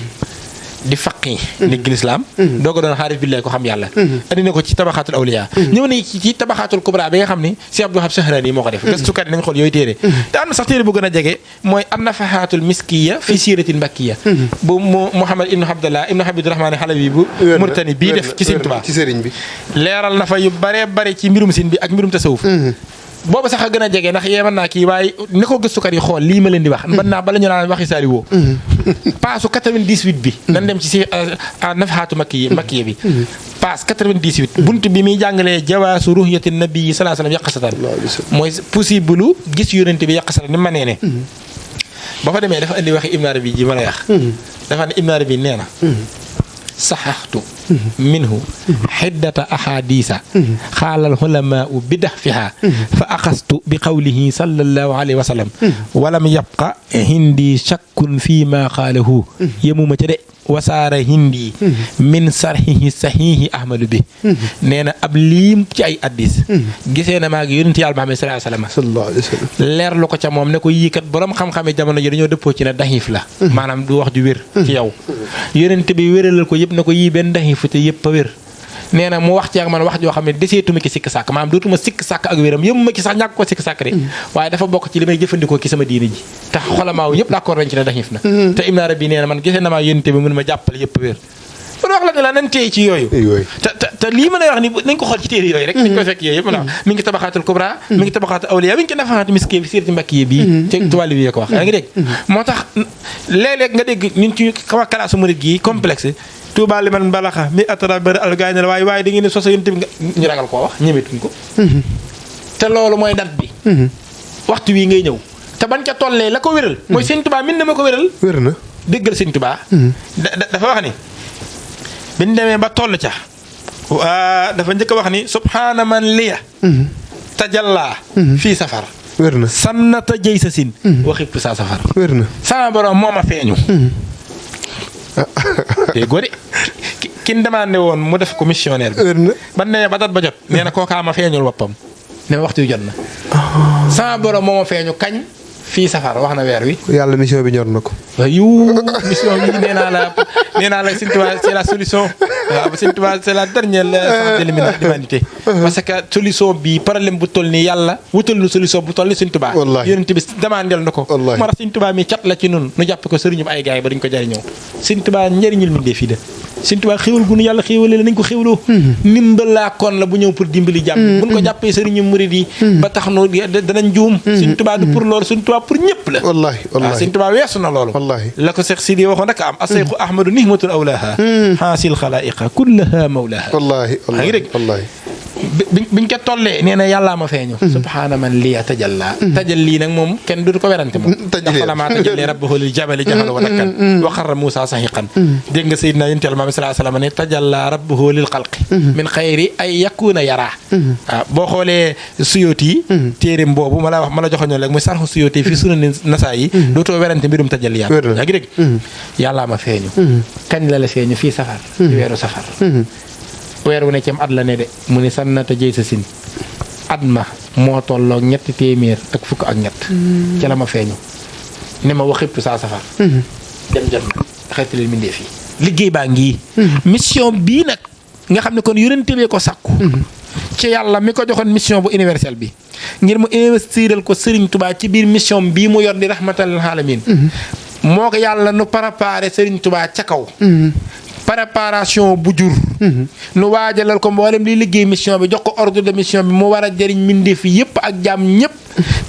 di faqi dégg lislaam doo ko doon xaarif billahi ko xam yàlla andi na ko ci tabaxaatul awliya ñëw na ci tabaxaatul kubra bi nga xam ni Cheikh Abdou Wahab Sahrani moo ko def gëstukat yi nañ xool yooyu téere te am na sax téere bu gën a jege mooy an nafahatul miskiya fi siratil mbakkiya bu Muhammad ibnu Abdallah ibnu Habiburahmaan Halabi bu Mauritanie bii def ci Sëriñ Tuubaa ci sëriñ bi leeral na fa yu bare bare ci mbirum sin bi ak mbirum tasawuf booba sax a gën a jege ndax yee mën naa kii waaye ni ko gëstukat yi xool lii ma leen di wax mën naa bala ñu naan waxi saari woo paasu 98 bi nan dem ci si nafahaatu makkiya bi paas 98 bunt bi muy jàngalee jawaasu ruhiyati nabi sallallahu alayhi wasallam yaqasatan mooy possible gis yonente bi yaqasatan ni ma nee ne ba fa demee dafa indi waxi Ibn Arabi ji ma lay wax dafa ne Ibn Arabi nee na saxaxtu minhu xiddata ahadisa xaalal xulamaau bidax fiha fa axastu bi qawlihi sallallahu alayhi wa sallam walam yabqa hindi shakkun fi ma xaalahu yemuma ca de wasaara hindi min sarxihi saxiixi ahmadu bi nee na ab liim ci ay addis gisee na maa ngi yonent yàlla Muhammad sallallahu alayhi wa sallam leer lu ko ca moom ne ko yii kat borom xam-xame jamono ji dañoo dëppoo ci ne daxiif la maanaam du wax ju wér ci yow yonent bi wéralal ko yëpp ne ko yii benn daxiif te yëpp a wér nee na mu wax ci ak man wax joo xam ne deseetuma ki sikk sàkk maanaam dootuma sikk sàkk ak wéram yëmuma ki sax ñàkk ko sikk sàkk de waaye dafa bokk ci li may jëfandikoo ci sama diine ji te xolamaaw yëpp d'accord nañ ci ne daxiif na te Ibn Arabi nee na man gisee na maa yonent bi mun ma jàppale yëpp wér pour wax la ne la nan teey ci yooyu te lii mën a wax ni nañ ko xool ci téere yooyu rek dañ ko fekk yooyu yëpp na mi ngi tabaxaatul kubra mi ngi tabaxaatul awliya mi ngi ko nafaxaatu miski bi sirati mbakkiye bii ci tuwàlli bi ko wax yaa ngi dégg moo tax léeg-léeg nga dégg ñun ci xaw a kalaasu murid gi complexe Tuubaa liman balaxa mi atara bëri al gaay ne la waaye da ngeen ne soso yonent bi nga ñu ragal koo wax ñemetuñ ko te loolu mooy dat bi waxtu wi ngay ñëw te ban ca tollee la ko wéral mooy Sëñ Tuubaa min na ma ko wéral wér na déggal Sëñ Tuubaa dafa wax ni biñ demee ba toll ca waa dafa njëkk a wax ni subhaana man liya tajalla fii safar wér na sannata jëy sa sin waxibtu saa safar wér na sama borom moo ma feeñu te góode kin demandé woon mu def ko missionnaire bi wér na ban nee ba dat ba jot nee na kookaa ma feeñul boppam ne ma waxtu yu jot na sama borom moo ma feeñu kañ fii safar wax na weer wi yàlla mission bi ñor na ko yu mission bi nee naa la Sëñ Tuubaa c'est la solution waaw Sëñ Tuubaa c'est la dernière chance de l'humanité parce que solution bi problème bu toll nii yàlla wutal nu solution bu toll ni Sëñ Tuubaa yonent bi demandel na ko moo tax Sëñ Tuubaa mi cat la ci nun nu jàppe ko sëriñu ay gaay ba dañ ko jariñoo Sëñ Tuubaa njëriñul mindee fii de Sëñ Tuubaa xéwal gu nu yàlla xéwale la nañ ko xéwloo ndimbalaa kon la bu ñëw pour dimbali jàmm buñ ko jàppee sëriñu murid yi ba tax nu danañ juum Sëñ Tuubaa du pour loolu Sëñ Tuubaa pour ñëpp la wallaahi waaw Sëñ Tuubaa weesu na loolu wallaahi la ko Seex Sidi waxoon rek am asayxu ahmadu nihmatul awlaha xaasil xalaa'iqa kullaha mawlaha wallaahi wallaahi biñ ko tollee nee na yàllaa ma feeñu subhaana man liya tajalla tajalli nag moom kenn du ko werante moom ndax falamaa tajalli rabbuhu lil jabali jaxala wa dakkan wa xarra Muusaa sahiqan dégg nga Seydina Yonent Yàlla Muhammad sallallahu alayhi wa sallam ne tajalla rabbuhu lil xalqi min xayri ay yakuna yaraa waaw boo xoolee Suyuuti téereem boobu ma la joxoñoon léegi muy sarxu Suyuuti fii Sunan Nasaa'i dootoo werante mbirum tajalliyaat yaa ngi dégg yàllaa ma feeñu kañ la feeñu fii safar ci weeru safar weer wu ne ci am at la ne de mu ni sannata jëy sa sin at ma moo tolloog 300 ak fukk ak ñett ca la ma feeñu ne ma waxibtu saa safar dem jot na xeetalil mindee fii liggéey baa ngi mission bii nag nga xam ne kon yonente bee ko sàkku ci yàlla mi ko joxoon mission bu universelle bi ngir mu investiral ko Serigne Touba ci biir mission bii mu yor di rahmatal lil alamin moo ko yàlla nu préparé Serigne Touba ca kaw préparation bu jur nu waajalal ko mboolem liy liggéey mission bi jox ko ordre de mission bi mu war a jëriñ mbindeef yëpp ak jàmm ñëpp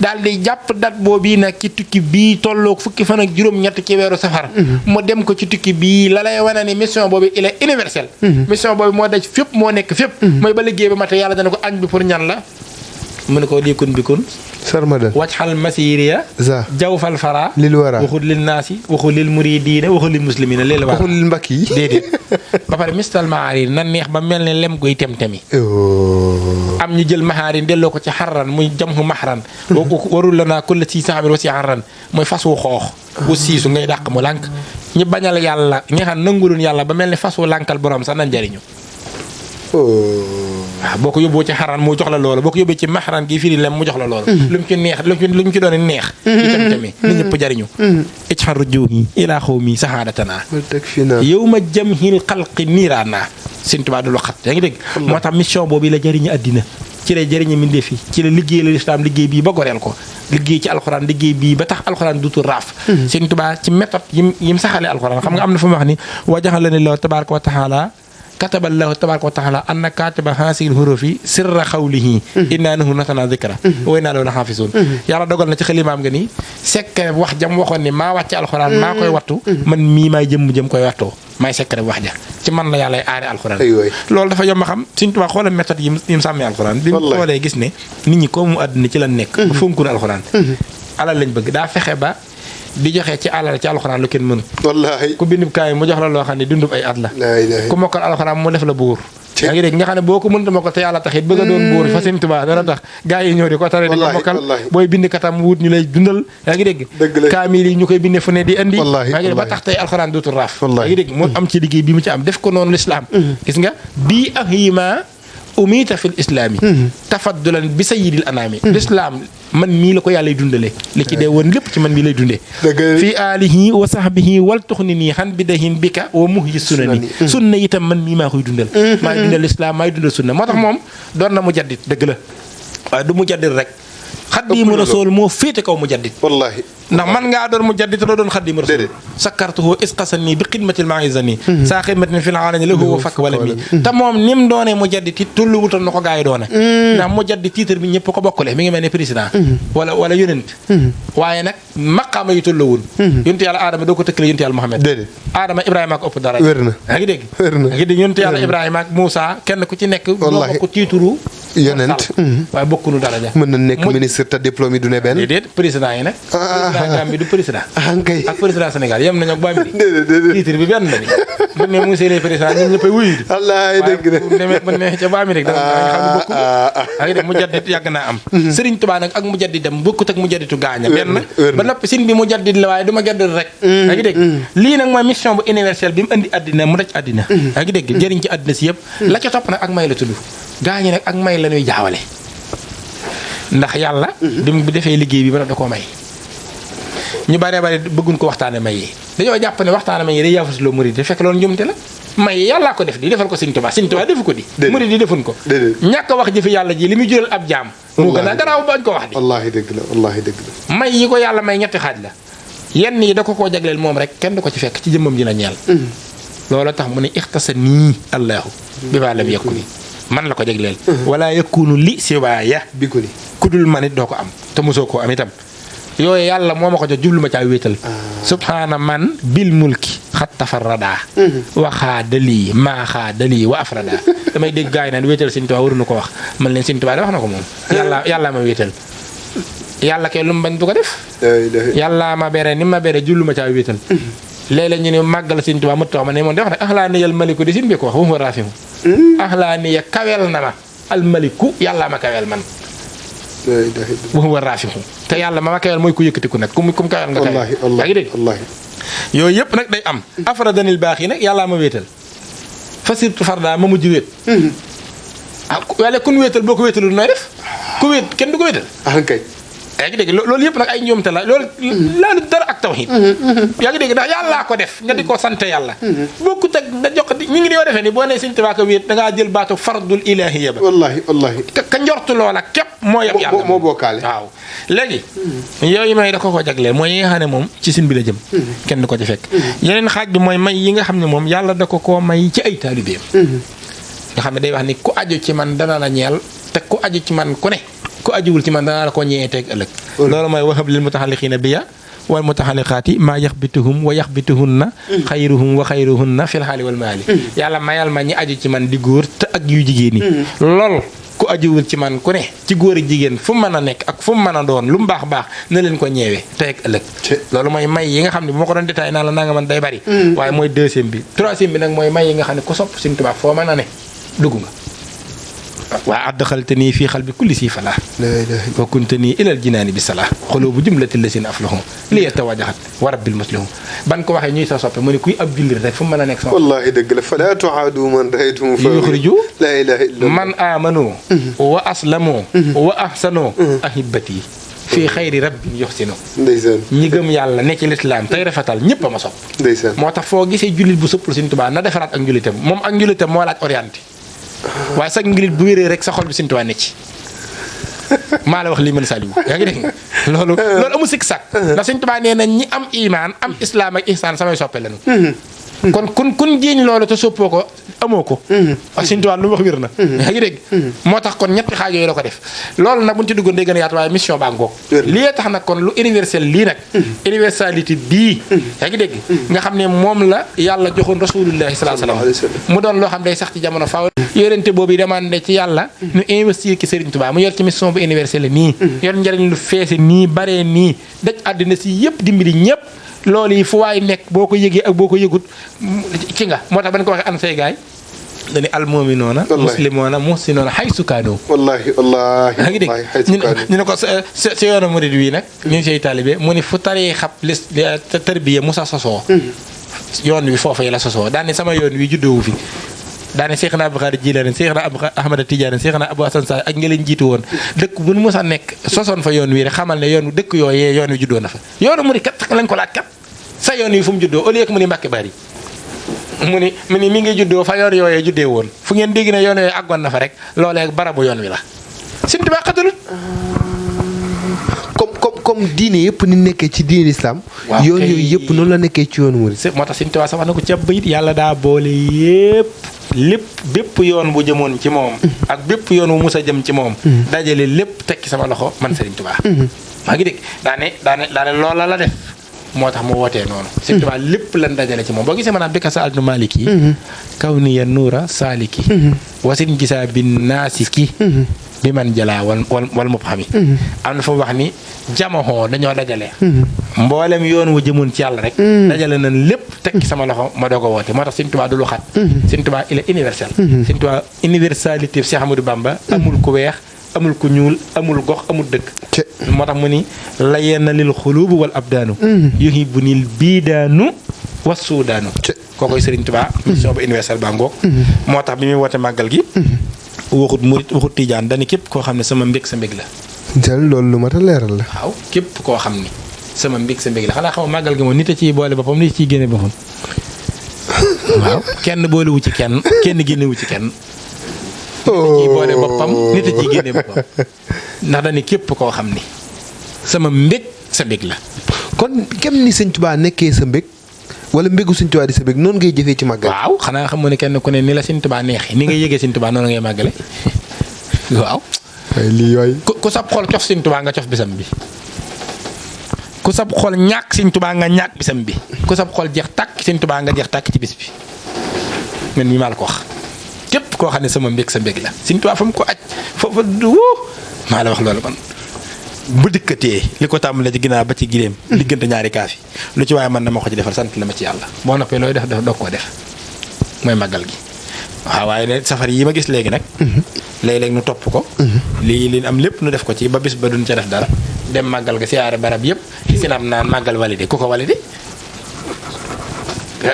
daal di jàpp dat boobu nag ci tukki bii tolloog fukki fan ak juróom-ñett ci weeru safar mu dem ko ci tukki bii la lay wane ni mission boobu il est universel mission boobu moo daj fépp moo nekk fépp mooy ba liggéey ba mate yàlla dana ko añ bi pour ñan la mu ne ko liikun bikun sarmada wajxal masiriya jawfal fara lil wara waxul lil naasi waxul lil muridiina waxul lil muslimina lil wara waxul lil mbakk yi déedéet ba pare mistal maarir nan neex ba mel ne lem guy tem-temi am ñu jël maxaarin delloo ko ci xarran muy jamhu maxran warul la naa kulla si saxabir wa si xarran mooy fas wu xoox wu siisu ngay dàq mu lànk ñu bañal yàlla ñi nga xam nanguloon yàlla ba mel ni fas wu lànkal borom sax nañ jariñu waaw boo ko yóbboo ci xaraan mu jox la loolu boo ko yóbbee ci maxaraan gi firi lem mu jox la loolu lu mu ci neex lu mu ci doon neex itam tamit nit ñëpp jariñu ijxar rujuhi ilaa xawmi saxaadatana yow ma jamhil xalqi niiraana Sëñ Tuubaa dul waxat yaa ngi dégg moo tax mission boobu la jëriñu àddina ci la jëriñu mbindeef yi ci la liggéey la lislaam liggéey bii ba goreel ko liggéey ci alxuraan liggéey bii ba tax alxuraan duutul raaf Sëñ Tuubaa ci méthode yim saxalee alxuraan xam nga am na fu mu wax ni wajaxal la ne la tabaaraka wa taala kataba allahu tabaraka wa taala anna katiba hasil hurufi sirra xawlihi inna nahu natana dikra wa inna lahu lahafizun yàlla dogal na ci xalimaam nga ni secret wax jam waxoon ni maa wàcce alxuraan maa koy wattu man mii maay jëm koy wattoo maay secret wax ja ci man la yàlla aare alxuraan loolu dafa yomb a xam Sëñ Tuubaa xoolal méthode yi mu sàmmee alxuraan bi mu xoolee gis ne nit ñi ko mu àdduna ci lan nekk ba fonkun alxuraan alal lañ bëgg daa fexe ba di joxe ci alal ci alxuraan lu kenn mënu wallaahi ku bindub kaay mu jox la loo xam ne dundub ay at la ku mokkal alxuraan mu def la buur yaa ngi dégg nga xam ne boo ko mënta mokkal te yàlla tax it bëgg a doon buur fa Sëñ Tuubaa dana tax gars yi ñëw di ko tare di ko mokkal booy bind katam wut ñu lay dundal yaa ngi dégg kaamil yi ñu koy bindee fu ne di indi yaa ngi dégg ba tax tey alxuraan dootul raaf yaa ngi dégg mu am ci liggéey bi mu ci am def ko noonu lislaam gis nga bii ak yima umita fil islaami tafaddulan bi sayyidil anaami lislaam man mii la ko yàlla dundale li ci dee woon lépp ci man mii lay dundee fii alihi wa sahbihi wal tuxni nii xan bidahin bika wa muhyi sunani sunna itam man mii maa koy dundal maay dundal lislaam maay dundal sunna moo tax moom doon na mujaddid dëgg la waaye du mujaddid rek xaddiimu rasul moo féete kaw mujaddid wallaahi ndax man ngaa doon mujaddid te doo doon xaddiimu rasul sakkartuhu isqasani bi xidmatil maizani saa xidmatin fil alani lahu wa fakk wala mi te moom ni mu doonee mujaddid it tullu wutal na ko gaa yi doone ndax mujaddid titre bi ñëpp ko bokkule mi ngi mel ne président wala yonent waaye nag maqaama yi tulluwul yonent yàlla aadama doo ko tëkkale yonent yàlla Muhammad aadama Ibrahima ak ëpp dara wér na yaa ngi dégg yaa ngi dégg yonent yàlla Ibrahima ak Moussa kenn ku ci nekk doo bokk tiituru yonent waaye bokkunu daraja mën na nekk ministre te diplôme yi du ne benn déedéet président yi nag président Gambie du président ak président Sénégal yem nañu ak ba mi titre bi benn la ni bu ne monsieur le président ñun ñëppay wuyu di wallaay dëgg la bu ne ca ba mi rek da nga xam ne bokku ak def mujaddid yàgg naa am Sëriñ Tuubaa nag ak mujaddidam bokkut ak mujaddidu gaaña benn ba noppi sin bi mujaddid la waaye du ma jaddid rek yaa ngi dégg lii nag mooy mission bu universelle bi mu indi àddina mu daj àddina yaa ngi dégg jëriñ ci àddina si yëpp la ca topp nag ak may la tudd gaañi nag ak may la ñuy jaawale ndax yàlla bi defee liggéey bi ba da koo may ñu bare bare bëgguñ ko waxtaane may yi dañoo jàpp ne waxtaane may yi day yaafus loo murid fekk loolu njumte la may yi yàllaa ko def di defal ko Sëñ Tuubaa Sëñ Tuubaa defu ko di murid yi defuñ ko ñàkk a wax jëfi yàlla ji li muy jural ab jaam moo gën a garaaw bañ ko wax di wallaahi dëgg la wallaahi dëgg la may yi ko yàlla may ñetti xaaj la yenn yi da ko koo jagleel moom rek kenn du ko ci fekk ci jëmmam ji la ñeel loolu tax mu ne ixtasa nii allaahu bi maa lam yakku ni man la ko jagleel wala yakunu li siwaaya bi ko ni ku dul man it doo ko am te mosoo koo am itam yooyu yàlla moo ma ko jox jublu ma caa wéetal subhaana man bil mulki xat tafarrada waxaa dalii maaxaa dalii wa afrada damay dégg gars yi naan wéetal Sëñ Tuubaa waruñu ko wax man leen Sëñ Tuubaa da wax na ko moom yàlla ma wéetal yàlla kay lu mu bañ du ko def yàlla ma bere ni ma bere jublu ma caa wéetal léeg-léeg ñu ne màggal Sëñ Tuubaa mu tax ma ne moom de wax ne axlaa niyal maliku di sin bi ko wax waxuma raafimu axlaa niya kawel na ma al maliku yàlla ma kawel man waxuma raafimu te yàlla ma kawel mooy ku yëkkatiku nag kum kawel nga kawel yaa ngi dégg yooyu yëpp nag day am afradanil baax yi nag yàllaa ma wéetal fasirtu farda ma mujj wéet wala kun wéetal boo ko wéetalul nooy def ku wéet kenn du ko wéetal yaa ngi dégg loolu yëpp nag ay njuumte la loolu laalu dara ak tawhiid yaa ngi dégg ndax yàllaa ko def nga di ko sant yàlla bokkut ak nga jox ñu ngi yoo defee ni boo nee Sëñ Tuubaa ko wéet da ngaa jël baatu fardul ilaahiya ba wallaahi ka njortu loola képp moo yab yàlla moo bokkaale waaw léegi yooyu may da ko jagleel mooy yi nga xam ne moom ci sin bi la jëm kenn du ko ci fekk yeneen xaaj bi mooy may yi nga xam ne moom yàlla da ko koo may ci ay taalibeem nga xam ne day wax ni ku aju ci man dana la ñeel te ku aju ci man ku ne ku ajuwul ci man danaa la ko ñeeteeg ëllëg loolu mooy wahab lil mutaxalliqiina biya wal mutaxalliqaati maa yaxbituhum wa yaxbituhunna xayruhum wa xayruhunna fil xaali wal maali yàlla mayal ma ñi aju ci man di góor te ak yu jigéen ñi lool ku ajuwul ci man ku ne ci góor ak jigéen fu mu mën a nekk ak fu mu mën a doon lu mu baax baax na leen ko ñeewee tey ak ëllëg loolu mooy may yi nga xam ne bu ma ko doon détaillé naa la naa nga man day bari waaye mooy deuxième bi troisième bi nag mooy may yi nga xam ne ku sopp Sëñ Tuubaa foo mën a ne dugg nga waa adxaltanii fii xalbi kulli si falaa wa kuntanii ilal jinaani bi salaa xulubu jumlati lasina aflahu li yatawajahat wa rabbil muslihu ban ko waxee ñuy sa soppe mu ne kuy ab jullit rek fu mu mën a nekk sama wallaahi dëgg la falaa tuaadu man raytum yuxriju laa ilaaha illa man aamanu wa aslamu wa ahsanu ahibati fii xayri rabbin yuxsinu ndeysaan ñi gëm yàlla ne ci lislaam tey rafetal ñëpp a ma sopp ndeysaan moo tax foo gisee jullit bu sëppul Sëriñ Tuubaa na defaraat ak njullitam moom ak njullitam moo laaj orienté waaye sax njullit bu wéree rek sa xol bi Sëriñ Tuubaa ne ci maa la wax lii mën Saliou yaa ngi dégg loolu amul sikk sàkk ndax Sëriñ Tuubaa nee na ñi am imaan am islaam ak ihsaan samay soppe lañu kon kun jiiñ loolu te soppoo ko amoo ko ak Sëriñ Tuubaa lu mu wax wér na yaa ngi dégg moo tax kon ñetti xaaj yooyu la ko def loolu nag buñ ci duggoon day gën a yaatu waaye mission baa ngoog lii tax nag kon lu universel lii nag universalité bii yaa ngi dégg nga xam ne moom la yàlla joxoon rasulullahi sallallahu alayhi wasallam mu doon loo xam day sax ci jamono faaw yorente boobu demandé ci yàlla ñu investir ci Sëriñ Tuubaa mu yor ci mission bu universelle nii yor njëriñ lu feese nii baree nii daj àddina si yëpp dimbali ñëpp loolu yi fu waay nekk boo ko yëgee ak boo ko yëgut ci nga moo tax ba ñu ko waxee an say gaay dañu almu'minuuna muslimuuna muhsinuuna haysu kaanu wallaahi yaa ngi dégg ñu ne ko si yoonu murid wi nag ñu ngi say taalibe mu ni fu taree xab lis tarbiya musa sosoo yoon wi foofu yi la sosoo daane sama yoon wi juddoowu fi daane Seexna Abdul Xaadir Jilaani Seexna Ahmada Tijaani Seexna Abu Hasan Saay ak nga leen jiitu woon dëkk bu nu mos a nekk sosoon fa yoon wi rek xamal ne yoon dëkk yooyee yoon wi juddoo na fa yoonu murid kat lañ ko laaj kat sa yoon wi fu mu juddoo au lieu que mu ni Mbàkke Bari mu ni mi ngi juddoo fa yoon yooyee juddee woon fu ngeen dégg ne yoon yooyu àggoon na fa rek loolee barabu yoon wi la Sëriñ Tuubaa xatalut comme diine yëpp ni nekkee ci diine islam yoon yooyu yëpp noonu la nekkee ci yoonu murid moo tax Sëriñ Tuubaa sax wax na ko ca bayit yàlla daa boole lépp bépp yoon bu jëmoon ci moom ak bépp yoon wu mus a jëm ci moom dajale lépp tekki sama loxo man Sëriñ Tuubaa maa ngi dégg daane loola la def moo tax mu wootee noonu Sëriñ Tuubaa lépp lan dajale ci moom boo gisee maanaam bika sa alnu maliki kaw ni ya nuura saaliki wasin gisaa bi naasiki bi man jëlaa wal mu xami am na fa wax ni jamoxoo dañoo dajale mboolem yoon wu jëmoon ci yàlla rek dajale nañ lépp tekki sama loxo ma doog a woote moo tax Sëriñ Tuubaa du lu xat Sëriñ Tuubaa il est universel Sëriñ Tuubaa universalité Cheikh Ahmadou Bamba amul ku weex amul ku ñuul amul gox amul dëkk moo tax mu ni la yenna lil xulubu wal abdaanu yuhibbu nil biidaanu was suudaanu kookoy Sëriñ Tuubaa mission bu universel baa ngoog moo tax bi muy woote màggal gi waxut murit waxut tijaan dañu képp koo xam ne sama mbég sa mbég la jël loolu lu mat a leeral la waaw képp koo xam ni sama mbég sa mbég la xanaa xam màggal gi moom nit a ciy boole boppam nit a ciy génne boppam waaw kenn boolewu ci kenn génnewu ci kenn nit a ciy boole boppam nit a ciy génne boppam ndax dañu képp koo xam ni sama mbég sa mbég la kon kem ni Sëriñ Tuubaa nekkee sa mbég wala mbégu Sëriñ Tuubaa di sa mbég noonu ngay jëfee ci màggal waaw xanaa xam ne kenn ku ne ni la Sëriñ Tuubaa neexee ni ngay yëgee Sëriñ Tuubaa noonu ngay màggale waaw lii waay ku sab xol cof Sëriñ Tuubaa nga cof bisam bi ku sab xol ñàkk Sëriñ Tuubaa nga ñàkk bisam bi ku sab xol jeex tàkk Sëriñ Tuubaa nga jeex tàkk ci bis bi man mii maa la ko wax képp koo xam ne sama mbég sa mbég la Sëriñ Tuubaa fa mu ko aj foofa du maa la wax loolu man bu dikkatee li ko tàmbalee ci ginnaaw ba ci gileem diggante ñaari kaaf yi lu ci waaye man dama ko ci defal sant la ma ci yàlla boo noppee looy def doog koo def mooy màggal gi waaw waaye ne safar yi ma gis léegi nag léeg-léeg nu topp ko li am lépp nu def ko ci ba bis ba duñ ca def dara dem màggal ga siyaare barab yëpp ci sinam naan màggal validé ku ko validé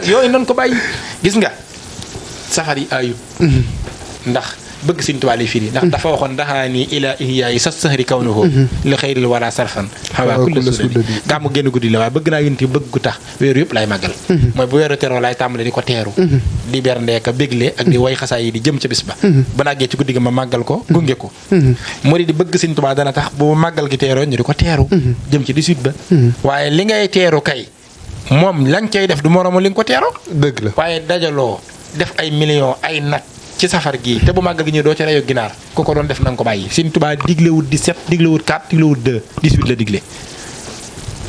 yooyu noonu ko bàyyi gis nga safar yi ayut ndax bëgg Sëriñ Tuubaa lay firi ndax dafa waxoon daxaani ila ihyaay sa sahri kawnuhu li xayril wara sarfan xawaa kulla sudadi gàmmu génn guddi la waaye bëgg naa yunti bëgg gu tax weeru yëpp lay màggal mooy bu weeru teroo laay tàmbale di ko teeru di berndeeka bégle ak di way xasaa yi di jëm ca bis ba ba nàggee ci guddi gi ma màggal ko gunge ko moo di bëgg Sëriñ Tuubaa dana tax bu màggal gi teeroo ñu di ko teeru jëm ci 18 ba waaye li ngay teeru kay moom lañ cay def du moromu li nga ko teeroo dëgg la waaye dajaloo def ay millions ay nag ci safar gii te bu màggal gi ñëw doo ca reyo ginaar ku ko doon def na nga ko bàyyi Sëriñ Tuubaa diglewut 17 diglewut 4 diglewut 2 18 la digle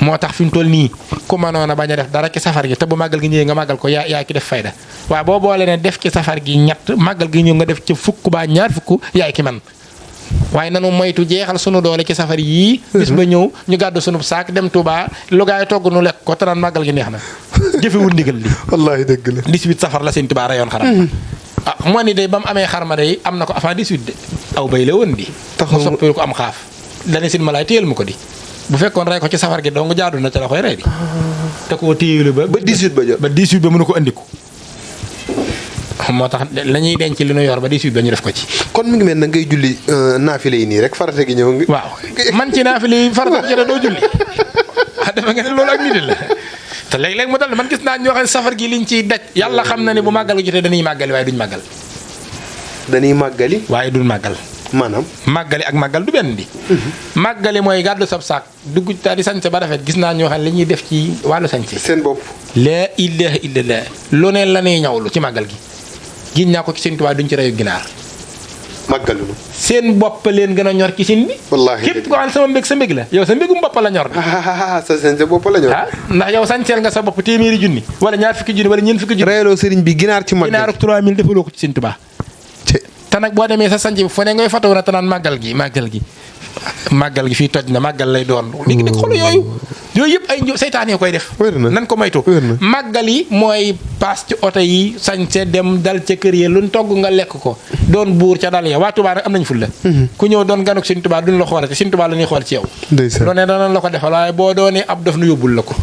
moo tax fi mu toll nii ku mënoon a bañ a def dara ci safar gi te bu màggal gi ñëwee nga màggal ko yaa ki def fayda waaye boo boole ne def ci safar gi ñett màggal gi ñëw nga def ci fukk baa ñaar fukk yaay ki man waaye nanu moytu jeexal sunu doole ci safar yii bis ba ñëw ñu gàddu sunub saak dem Touba lu gaay togg nu lekk ko te naan màggal gi neex na jëfewul ndigal li wallaahi dëgg la 18 safar la Sëriñ Tuubaa rayoon xaram moo ni day ba mu amee xarma day am na ko avant 18 de aw bay la woon di taxul mu soppi ko am xaaf dane sin ma laay téyel ma ko di bu fekkoon rey ko ci safar gi dong jaadu na ca la koy rey di te koo téyelu ba 18 ba jot ba 18 ba mënu ko andiku moo tax la ñuy denc li nu yor ba 18 ba ñu def ko ci kon mi ngi mel na ngay julli naafile yi nii rek farata gi ñëw ngi waaw man ci naafile yi farata ci doo julli dafa nga ne loolu ak nit la te léeg-léeg mu dal man gis naa ñoo xam ne safar gi liñ ciy daj yàlla xam na ne bu màggal gi jotee dañuy màggali waaye duñ màggal dañuy màggali waaye duñ màggal maanaam màggali ak màggal du benn di màggali mooy gàddu sab saak dugg daal di sañse ba rafet gis naa ñoo xam ne li ñuy def ci wàllu sañse seen bopp laa ilaaha illallaah lu ne la ñuy ñawlu ci màggal gi giñ naa ko ci Sëñ Tuubaa duñ ci reyu ginaar màggalu seen bopp leen gën a ñor ci sin bi wallaahi képp ko xam ne sama mbég sa mbég la yow sa mbégum bopp la ñor sa seen sa bopp la ñor ndax yow sañseel nga sa bopp téeméeri junni wala ñaar fukki junni wala ñeent fukki junni reeloo sëriñ bi ginaar ci màggal ginaaru 3000 defaloo ko ci Sëñ Tuubaa te nag boo demee sa sanc bi fu ne ngay fataw na te naan màggal gi fii toj na màggal lay doon léegi nag xool yooyu yëpp ay seytaane koy def nan ko moytu màggal yi mooy paas ci oto yi sañse dem dal ca kër yi luñ togg nga lekk ko doon buur ca dal ya waa Tuubaa nag am nañ ful la ku ñëw doon ganuk Sëñ Tuubaa duñ la xoolate Sëñ Tuubaa la ñuy xool ci yow loo ne danañ la ko defal waaye boo doonee ab dof nu yóbbul la ko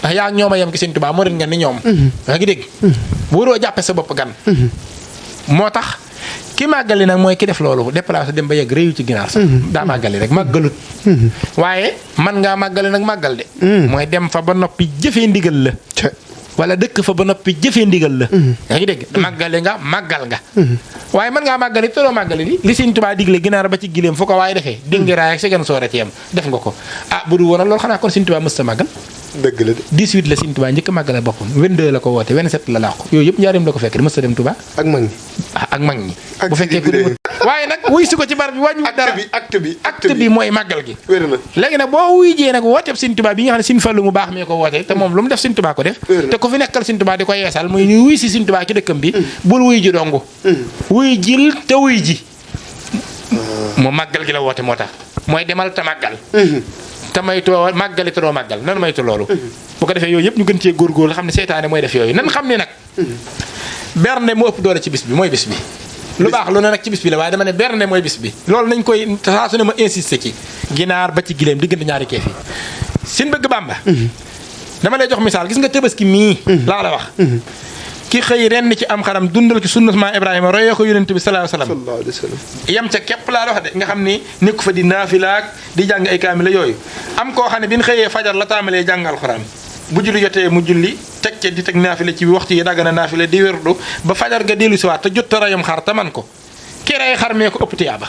ndax yaa ñoom a yem ki Sëñ Tuubaa moo den nga ni ñoom yaa ngi dégg waroo jàppe sa bopp gan moo tax ki màggali nag mooy ki def loolu déplacé dem ba yegg réew ci ginaar sax daa màggali rek màggalut waaye man ngaa màggali nag màggal de mooy dem fa ba noppi jëfee ndigal la wala dëkk fa ba noppi jëfee ndigal la yaa ngi dégg màggali nga màggal nga waaye mën ngaa màggali te doo màggali li Sëñ Tuubaa digle ginaar ba ci gileem fu ko waaye defee dingi raay ak si gan soore ci yam def nga ko bu du woon loolu xanaa kon Sëñ Tuubaa mës ta màggal dëgg la de 18 la Sëñ Tuubaa njëkk a màggale boppam 22 la ko woote 27 la làqu yooyu yëpp njaarim la ko fekk mës ta dem Tuubaa ak mag ñi ak mag ñi bu fekkee ku waaye nag wuy si ko ci bar bi wàññi dara acte bi mooy màggal gi léegi nag boo wuy jee nag wooteeb Sëñ Tuubaa bi nga xam ne Sëñ Fallu mu baax mee ko woote te moom lu mu def Sëñ Tuubaa ko def te ku fi nekkal Sëñ Tuubaa di ko yeesal muy ñuy wuy si Sëñ Tuubaa ci dëkkam bi bul wuy ji dongu wuy jil te wuy ji mu màggal gi la woote moo tax mooy demal te màggal te maytoo màggali te doo màggal nan maytu loolu bu ko defee yooyu yëpp ñu gën cee góorgóorlu xam ne seytaane mooy def yooyu nan xam ne nag bernde moo ëpp doole ci bis bi mooy bis bi lu baax lu ne nag ci bis bi la waaye dama ne bernde mooy bis bi loolu nañ koy saa su ne ma insisté ci ginaar ba ci gileem diggante ñaari keef yi sin bëgg Bàmba dama lay jox misaal gis nga Tabaski mii laa la wax ki xëy ren ci am xaram dundal ci sunnas ma Ibrahima royee ko yonent bi sallallahu alayhi wasallam yam ca képp laa la wax de nga xam ni nekku fa di naafilaak di jàng ay kaamila yooyu am koo xam ne bi ñu xëyee fajar la tàmbalee jàng alxuraan bu julli jotee mu julli teg ca di teg naafile ci waxtu yi dagg na naafile di wérdu ba fajar ga dellu si waat te jot ta rayam xar te man ko ki ray xar mee ko ëpp tiyaaba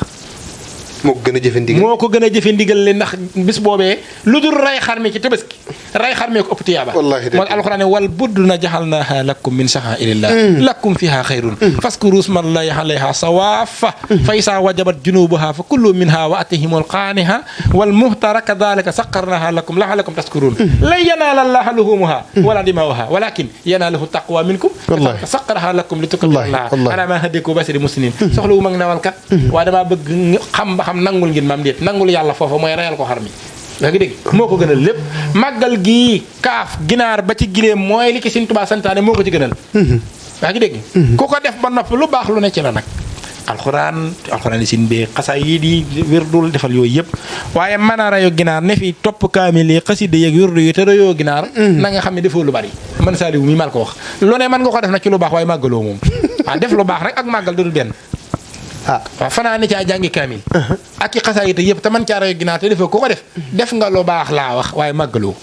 moo ko gën a jëfe ndigal moo ko gën a jëfe ndigal li ndax bis boobee lu dul ray xar mi ci Tabaski ray xar mee ko ëpp tiyaaba moo alxuraan wal budduna jaxalnaaha lakum min sha'airillah lakum fiha xayrun faskuru smallahi alayha sawaafa fa isaa wajabat junubuha fa kullu minha wa atihimul qaaniha wal muhtara kadhalika saqarnaha lakum la'allakum tashkurun lan yanaala allaha luhumuha wala dima'uha walakin yanaaluhu taqwa minkum saqaraha lakum litukabbirullaha ala ma hadakum basiri muslimin soxla wu mag nawal kat waa dama bëgg xam ba xam nangul ngeen maam déet nangul yàlla foofa mooy reyal ko xar mi yaa ngi dégg moo ko gënal lépp màggal gii kaaf ginaar ba ci gileem mooy li ki Sëñ Tuubaa santaane moo ko ci gënal yaa ngi dégg ku ko def ba noppi lu baax lu ne ci la nag alxuraan yi sin bee xasaa yi di wirdul defal yooyu yëpp waaye mën a rayo ginaar ne fi topp kaamil yi xasida yeeg wirdu yi te rayoo ginaar na nga xam ne defoo lu bari man Saliou mi mal ko wax lu ne mën nga ko def nag ci lu baax waaye màggaloo moom waaw def lu baax rek ak màggal dudul benn waaw fanaa ne caa jàngi kaamil ak i xasaayit yëpp te man caa rayo ginaar te defoo ko def nga lu baax laa wax waaye màggaloo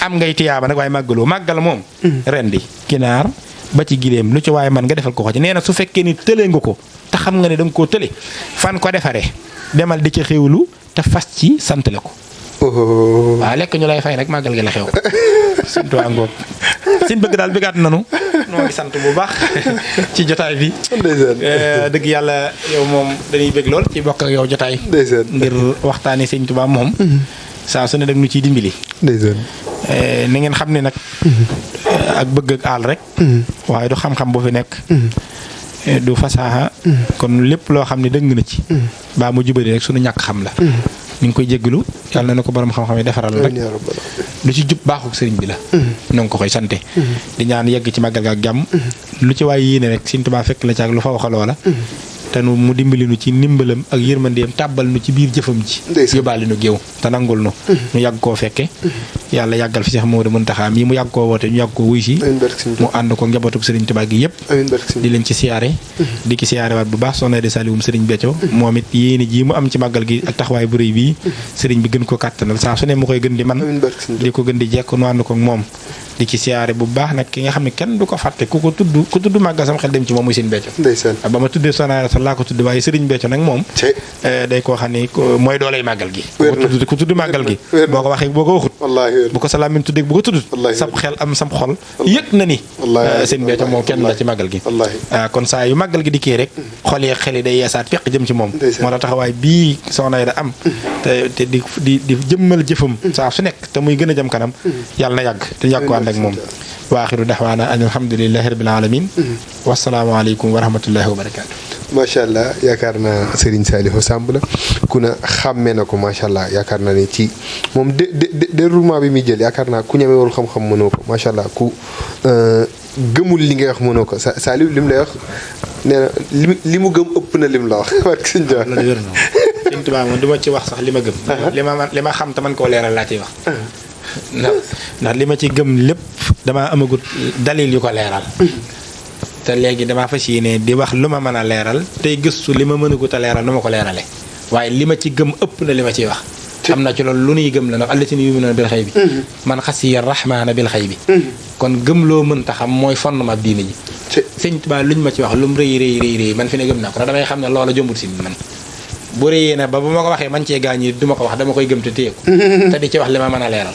am ngay tiyaaba nag waaye màggaloo màggal moom rendi ginaar ba ci gileem lu ci waaye man nga defal ko ci nee na su fekkee ni tële nga ko te xam nga ne danga koo tële fan ko defaree demal di ci xewlu te fas ci sant la ko waaw lekk ñu lay fay rek màggal gi la xew sant waa ngoog sin bëgg daal bëggaat nanu noo ngi sant bu baax ci jotaay bi dëgg yàlla yow moom dañuy bëgg lool ci bokk ak yow jotaay ngir waxtaani Sëñ Tuubaa moom saa su ne dag nu ciy dimbali ni ngeen xam ne nag ak bëgg ak aal rek waaye du xam-xam bu fi nekk du fasaaxa kon lépp loo xam ne dëng na ci baa mu jubari rek suñu ñàkk xam la ñu ngi koy jéggalu yàlla na ko borom xam-xam yi defaral rek lu ci jub baaxuk sëriñ bi la ñoo ngi ko koy sante di ñaan yegg ci màggal ga ak jàmm lu ci waay yéene rek Sëñ Tuubaa fekk la ci ak lu fa waxaloo la te nu mu dimbali nu ci ndimbalam ak yërmandeem tàbbal nu ci biir jëfam ji yóbbaale nu géew te nangul nu ñu yàgg koo fekke yàlla yàggal fi Cheikh Mamadou Mountakha mii mu yàgg koo woote ñu yàgg koo wuy si mu ànd ko njabootug Serigne Touba gi yëpp di leen ci siyaare di ki siyaare waat bu baax soxna de Saliwum Serigne Béthio moom it yéene ji mu am ci màggal gi ak taxawaay bu rëy bii Serigne bi gën ko kàttanal saa su ne mu koy gën di man di ko gën di jekk nu ànd ko moom di ci siyaare bu baax nag ki nga xam ne kenn du ko fàtte ku tudd màggal sama xel dem ci moom muy Serigne Béthio ba ma tuddee soxna sa laa ko tudd waaye Serigne Béthio nag moom day koo xam ne mooy dooley màggal gi ku tudd màggal gi boo ko waxee boo ko waxut bu ko salaamin tuddee bu ko tuddut sab xel am sam xol yëg na ni Serigne Béthio moom kenn la ci màggal gi kon saa yu màggal gi di kii rek xol yi xel yi day yeesaat fekk jëm ci moom moo tax taxawaay bii soxna yi da am te di jëmmal jëfam saa su nekk te muy gën a jëm kanam yàlla na yàgg te yàgg ko ànd ak moom waaxiru daxwaana an alhamdulilahi rabbil alamin wasalaamaaleykum wa rahmatullahi wa barakaatu. macha allah yaakaar naa Serigne Saliou Samb la ku na xàmmee na ko macha allah yaakaar naa ne ci moom déroulement bi muy jël yaakaar naa ku ñemewul xam-xam mënoo ko macha allah ku gëmul li ngay wax mënoo ko Saliou li mu lay wax nee na li mu gëm ëpp na lim la wax. Sëñ Tuubaa moom du ma ci wax sax li ma gëm. li ma xam te man koo leeral laa ciy wax. ndax li ma ci gëm lépp damaa amagut dalil yu ko leeral. te léegi damaa fas yéene di wax lu ma mën a leeral tey gëstu li ma mënagut a leeral nu ma ko leerale waaye li ma ci gëm ëpp na li ma ciy wax. am na ci loolu lu nuy gëm la ndax allaziina yu'minuuna bil xaybi man xasiya rahmaana bil xaybi kon gëm loo mën ta xam mooy fondement diine ji. Sëñ Tuubaa luñ ma ci wax lu mu rëy man fi ne gëm naa ko ndax damay xam ne loola jombut si man. bu rëyee na ba bu ma ko waxee man cee gaañi du ma ko wax dama koy gëm te téye ko te di ci wax li ma mën a leeral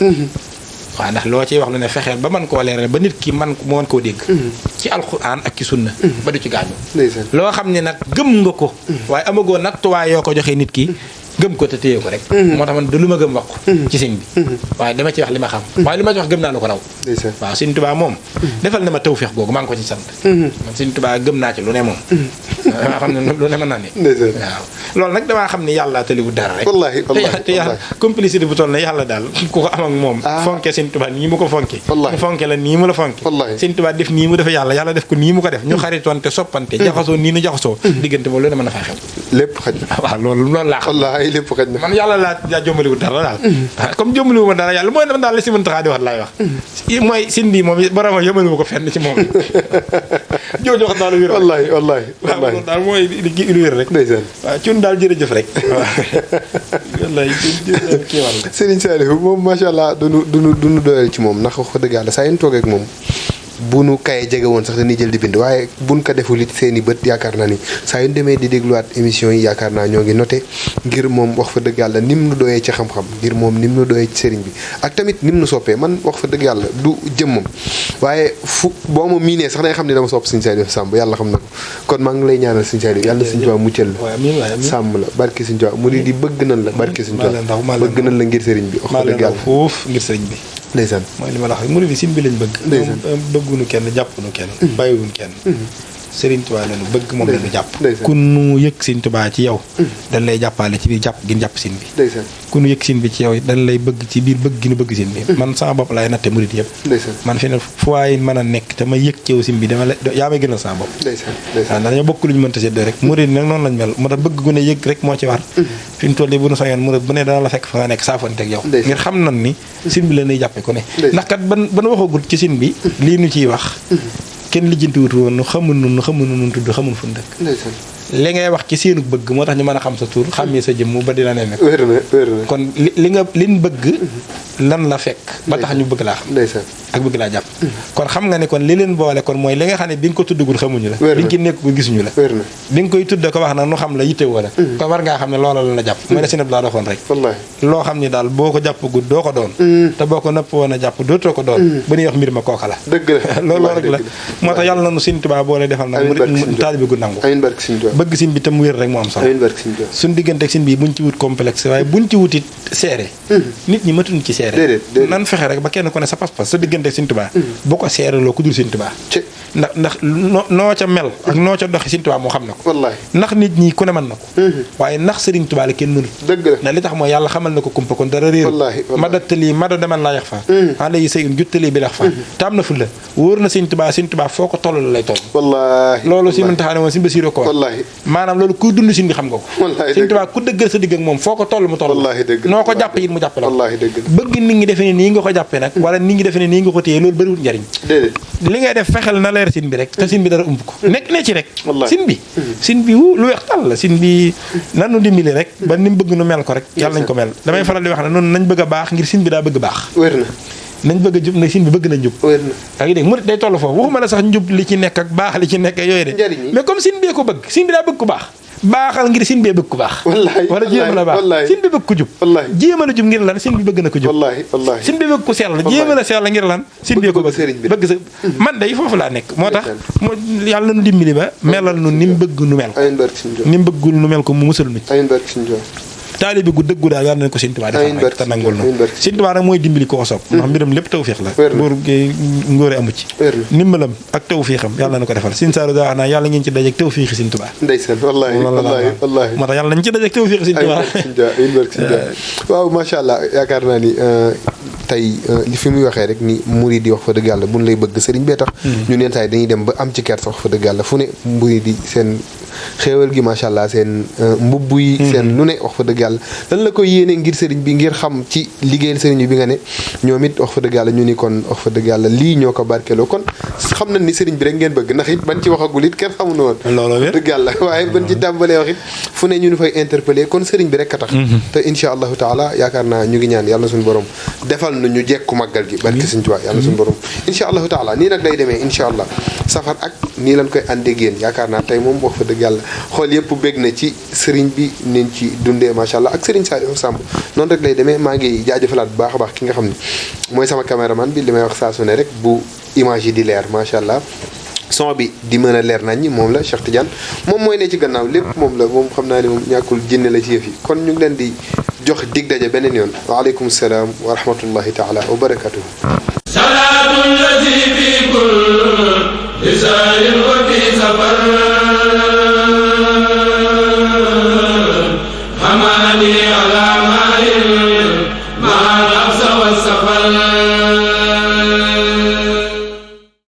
waaw ndax loo ciy wax lu ne fexeel ba mën koo leeral ba nit ki mu mën koo dégg ci alxuraan ak ci sunna ba du ci gaañu loo xam ne nag gëm nga ko waaye amagoo nattuwaay yoo ko joxee nit ki gëm ko te téye ko rek moo tax man du lu ma gëm wax ko ci sëñ bi waaye dama ci wax li ma xam waaye li ma ci wax gëm naa lu ko raw waaw Sëñ Tuubaa moom defal na ma tawfeex googu maa ngi ko ci sant man Sëñ Tuubaa gëm naa ci lu ne moom damaa xam ne lu ne mën naa ne waaw loolu nag damaa xam ne yàlla tëliwu dara rek te yàlla complicité bu toll ne yàlla daal ku ko am ak moom fonke Sëñ Tuubaa nii mu ko fonke mu fonke la nii mu la fonke Sëñ Tuubaa def nii mu defe yàlla def ko nii mu ko def ñu xaritoon te soppante jaxasoo nii nu jaxasoo diggante moom lu ne mën na faa xew lépp xaj waaw loolu laa xam lépp xaj na man yàlla laa jombaliwu dara daal comme jombaliwu ma dara yàlla mooy man daal la si mën taxaa di wax laay wax mooy sin bi moom borom yëmaliwu ko fenn ci moom jooju wax daal wér wallahi daal mooy lu wér rek waaw cun daal jërëjëf rek wallahi kii wàll Serigne Saliou moom macha allah duñu doyal ci moom ndax wax dëgg yàlla saa yu toogee ak moom bu nu kaye jege woon sax dañuy jël di bind waaye buñ ko deful it seen i bët yaakaar naa ni saa yu demee di dégluwaat émission yi yaakaar naa ñoo ngi noté ngir moom wax fa dëgg yàlla nim nu doyee ci xam-xam ngir moom nim nu doyee ci sëriñ bi ak tamit nim nu soppee man wax fa dëgg yàlla du jëmmam waaye fu boo ma miinee sax da nga xam ne dama sopp Sëñ Saliou Samb yàlla xam na ko kon maa ngi lay ñaanal Sëñ Saliou yàlla Sëñ Tuubaa muccal la sàmm la barke Sëñ Tuubaa mu di bëgg nañ la barke Sëñ Tuubaa bëgg nañ la ngir sëriñ bi wax fa dëgg yàlla foofu ngir sëriñ bi ndeysaan mooy li ma la wax murid yi sin bi lañ bëgg bëgguñu kenn jàppunu kenn bàyyiwuñu kenn Sëriñ Tuubaa lañu bëgg moom lañu jàpp ku nu yëg Sëriñ Tuubaa ci yow dañ lay jàppale ci biir jàpp gi ñu jàpp sin bi ku nu yëg sin bi ci yow dañ lay bëgg ci biir bëgg gi nu bëgg sin bi man sama bopp laay natte murid yëpp man fi ne fu waay mën a nekk te ma yëg ci yow sin bi dama la yaa may gënal sama bopp waaw dañoo bokk lu ñu mënta séddoo rek murid nag noonu lañ mel moo tax bëgg gu ne yëg rek moo ci war fi mu toll nii bu nu soñoon murid bu ne dana la fekk fa nga nekk saafante ak yow ngir xam nan ni sin bi la ñuy jàppe ku ne ndax kat ban waxagul ci sin bi lii nu ciy wax kenn lijjanti wut woon nu xamul nu tudd xamul fu mu dëkk li ngay wax ci seenu bëgg moo tax ñu mën a xam sa tur xàmmee sa jëmm ba dina ne nekk wér na kon liñ bëgg lan la fekk ba tax ñu bëgg laa xam ak bëgg laa jàpp kon xam nga ne kon li leen boole kon mooy li nga xam ne bi nga ko tuddagul xamuñu la bi nga ci nekkul gisuñu la bi nga koy tudd ko wax nag nu xam la yittewoo la kon war ngaa xam ne loola la jàpp mooy la sinab laa doxoon rek loo xam ne daal boo ko jàppagul doo ko doon te boo ko nëpp woon a jàpp dootoo ko doon ba ñuy wax mbir ma kooka la loolu rek la moo tax yàlla na nu Sëñ Tuubaa boole defal nag mu taalibe gu nangu bëgg sin bi tam wér rek moo am solo suñ diggante ak sin bi buñ ci wut complexe waaye buñ ci wutit seere nit ñi matuñ ci seere seere nan fexe rek ba kenn ku ne sa pas-pas sa diggante Sëñ Tuubaa bu ko seereloo ku dul Sëñ Tuubaa ndax noo ca mel ak noo ca doxi Sëñ Tuubaa moo xam na ko ndax nit ñi ku ne mën na ko waaye ndax Sëriñ Tuubaa la kenn mënul ndax li tax mooy yàlla xamal na ko kumpa kon dara réer madatalii mada deman laa yax fa anda yi say un juttalii bi lax fa te am na fu la wóor na Sëñ Tuubaa foo ko toll la lay toll loolu si mën taxaane moom si Basiru ko wax maanaam loolu kuy dund sin bi xam nga ko Sëñ Tuubaa ku dëggal sa digg ak moom foo ko toll mu toll noo ko jàpp it mu jàppe la bëgg nit ñi defe ne nii nga ko jàppee nag wala nit ñi defe ne nii nga ko téye loolu bëriwul njariñ li ngay def fexel na leer sin bi rek te sin bi dara umb ko nekk ne ci rek sin bi lu weex tàll la sin bi nanu dimbali rek ba ni mu bëgg nu mel ko rek yàlla nañ ko mel damay faral di wax ne noonu nañ bëgg a baax ngir sin bi daa bëgg baax nañ bëgg a jub nag sin bi bëgg na njub yaa ngi dégg murit day toll foofu waxuma la sax njub li ci nekk ak baax li ci nekk yooyu de mais comme sin bee ko bëgg sin bi daa bëgg ko baax baaxal ngir sin bee bëgg ko baax wala jéema la baax sin bi bëgg ko jub jéema la jub ngir lan sin bi bëgg na ko jub sin bi bëgg ko sell jéema la sell ngir lan sin bee ko bëgg sa man day foofu laa nekk moo tax yàlla nu dimbali ba melal nu ni mu bëgg nu mel ni mu bëggul nu mel ko mu musal nu taalibe gu dëggu daal yàlla nañ ko Sëñ Tuubaa defal rek te nangul na Sëñ Tuubaa nag mooy dimbali ko soob ndax mbiram lépp tawfeex la buur ngóore amu ci ndimbalam ak tawfeexam yàlla na ko defal Sëñ Saalu daa wax naa yàlla ngeen ci dajeek tawfeexi Sëñ Tuubaa ndeysaan wallaahi moo tax yàlla nañ ci dajeek tawfeexi Sëñ Tuubaa waaw macha allah yaakaar naa ni tey li fi muy waxee rek ni murid yi wax fa dëgg yàlla buñ lay bëgg sëriñ bee tax ñu neen tay dañuy dem ba am ci kersa wax fa dëgg yàlla fu ne murid yi seen xéewal gi macha allah seen mbubb yi seen lu ne wax fa dëgg yàlla lan la koy yéene ngir sëriñ bi ngir xam ci liggéeyal sëriñ bi nga ne ñoom it wax fa dëgg yàlla ñu ni kon wax fa dëgg yàlla lii ñoo ko barkeeloo kon xam nañ ni sëriñ bi rek ngeen bëgg ndax it ban ci waxagul it kenn xamuñu woon wax dëgg yàlla waaye ban ci tàmbalee wax it fu ne ñu ni fay interpellé kon sëriñ bi rek a tax te insha allahu taala yaakaar naa ñu ngi ñaan yàlla suñu borom defal nu ñu jekku màggal gi barke Sëriñ Tuubaa yàlla suñu borom insha allahu taala nii nag lay demee insha allah safar ak nii lañ koy àndee ak yéen yaakaar naa tey moom wax fa dëgg yàlla xool yëpp bég na ci sëriñ bi niñ ci dundee macha allah ak sëriñ Saliou Samb noonu rek lay demee maa ngi jaajëfalaat bu baax a baax ki nga xam ne mooy sama caméraman bi li may wax saa su ne rek bu image yi di leer macha allah son bi di mën a leer nañ moom la Cheikh Tidiane moom mooy ne ci gannaaw lépp moom la moom xam naa ne moom ñàkkul jinne la ci yëf yi kon ñu ngi leen di jox dig daje beneen yoon waaleykum salaam wa rahmatullahi taala wa barakatuhu salaatu llazi fi kulli saarin wa fi safar hamani ala ma'in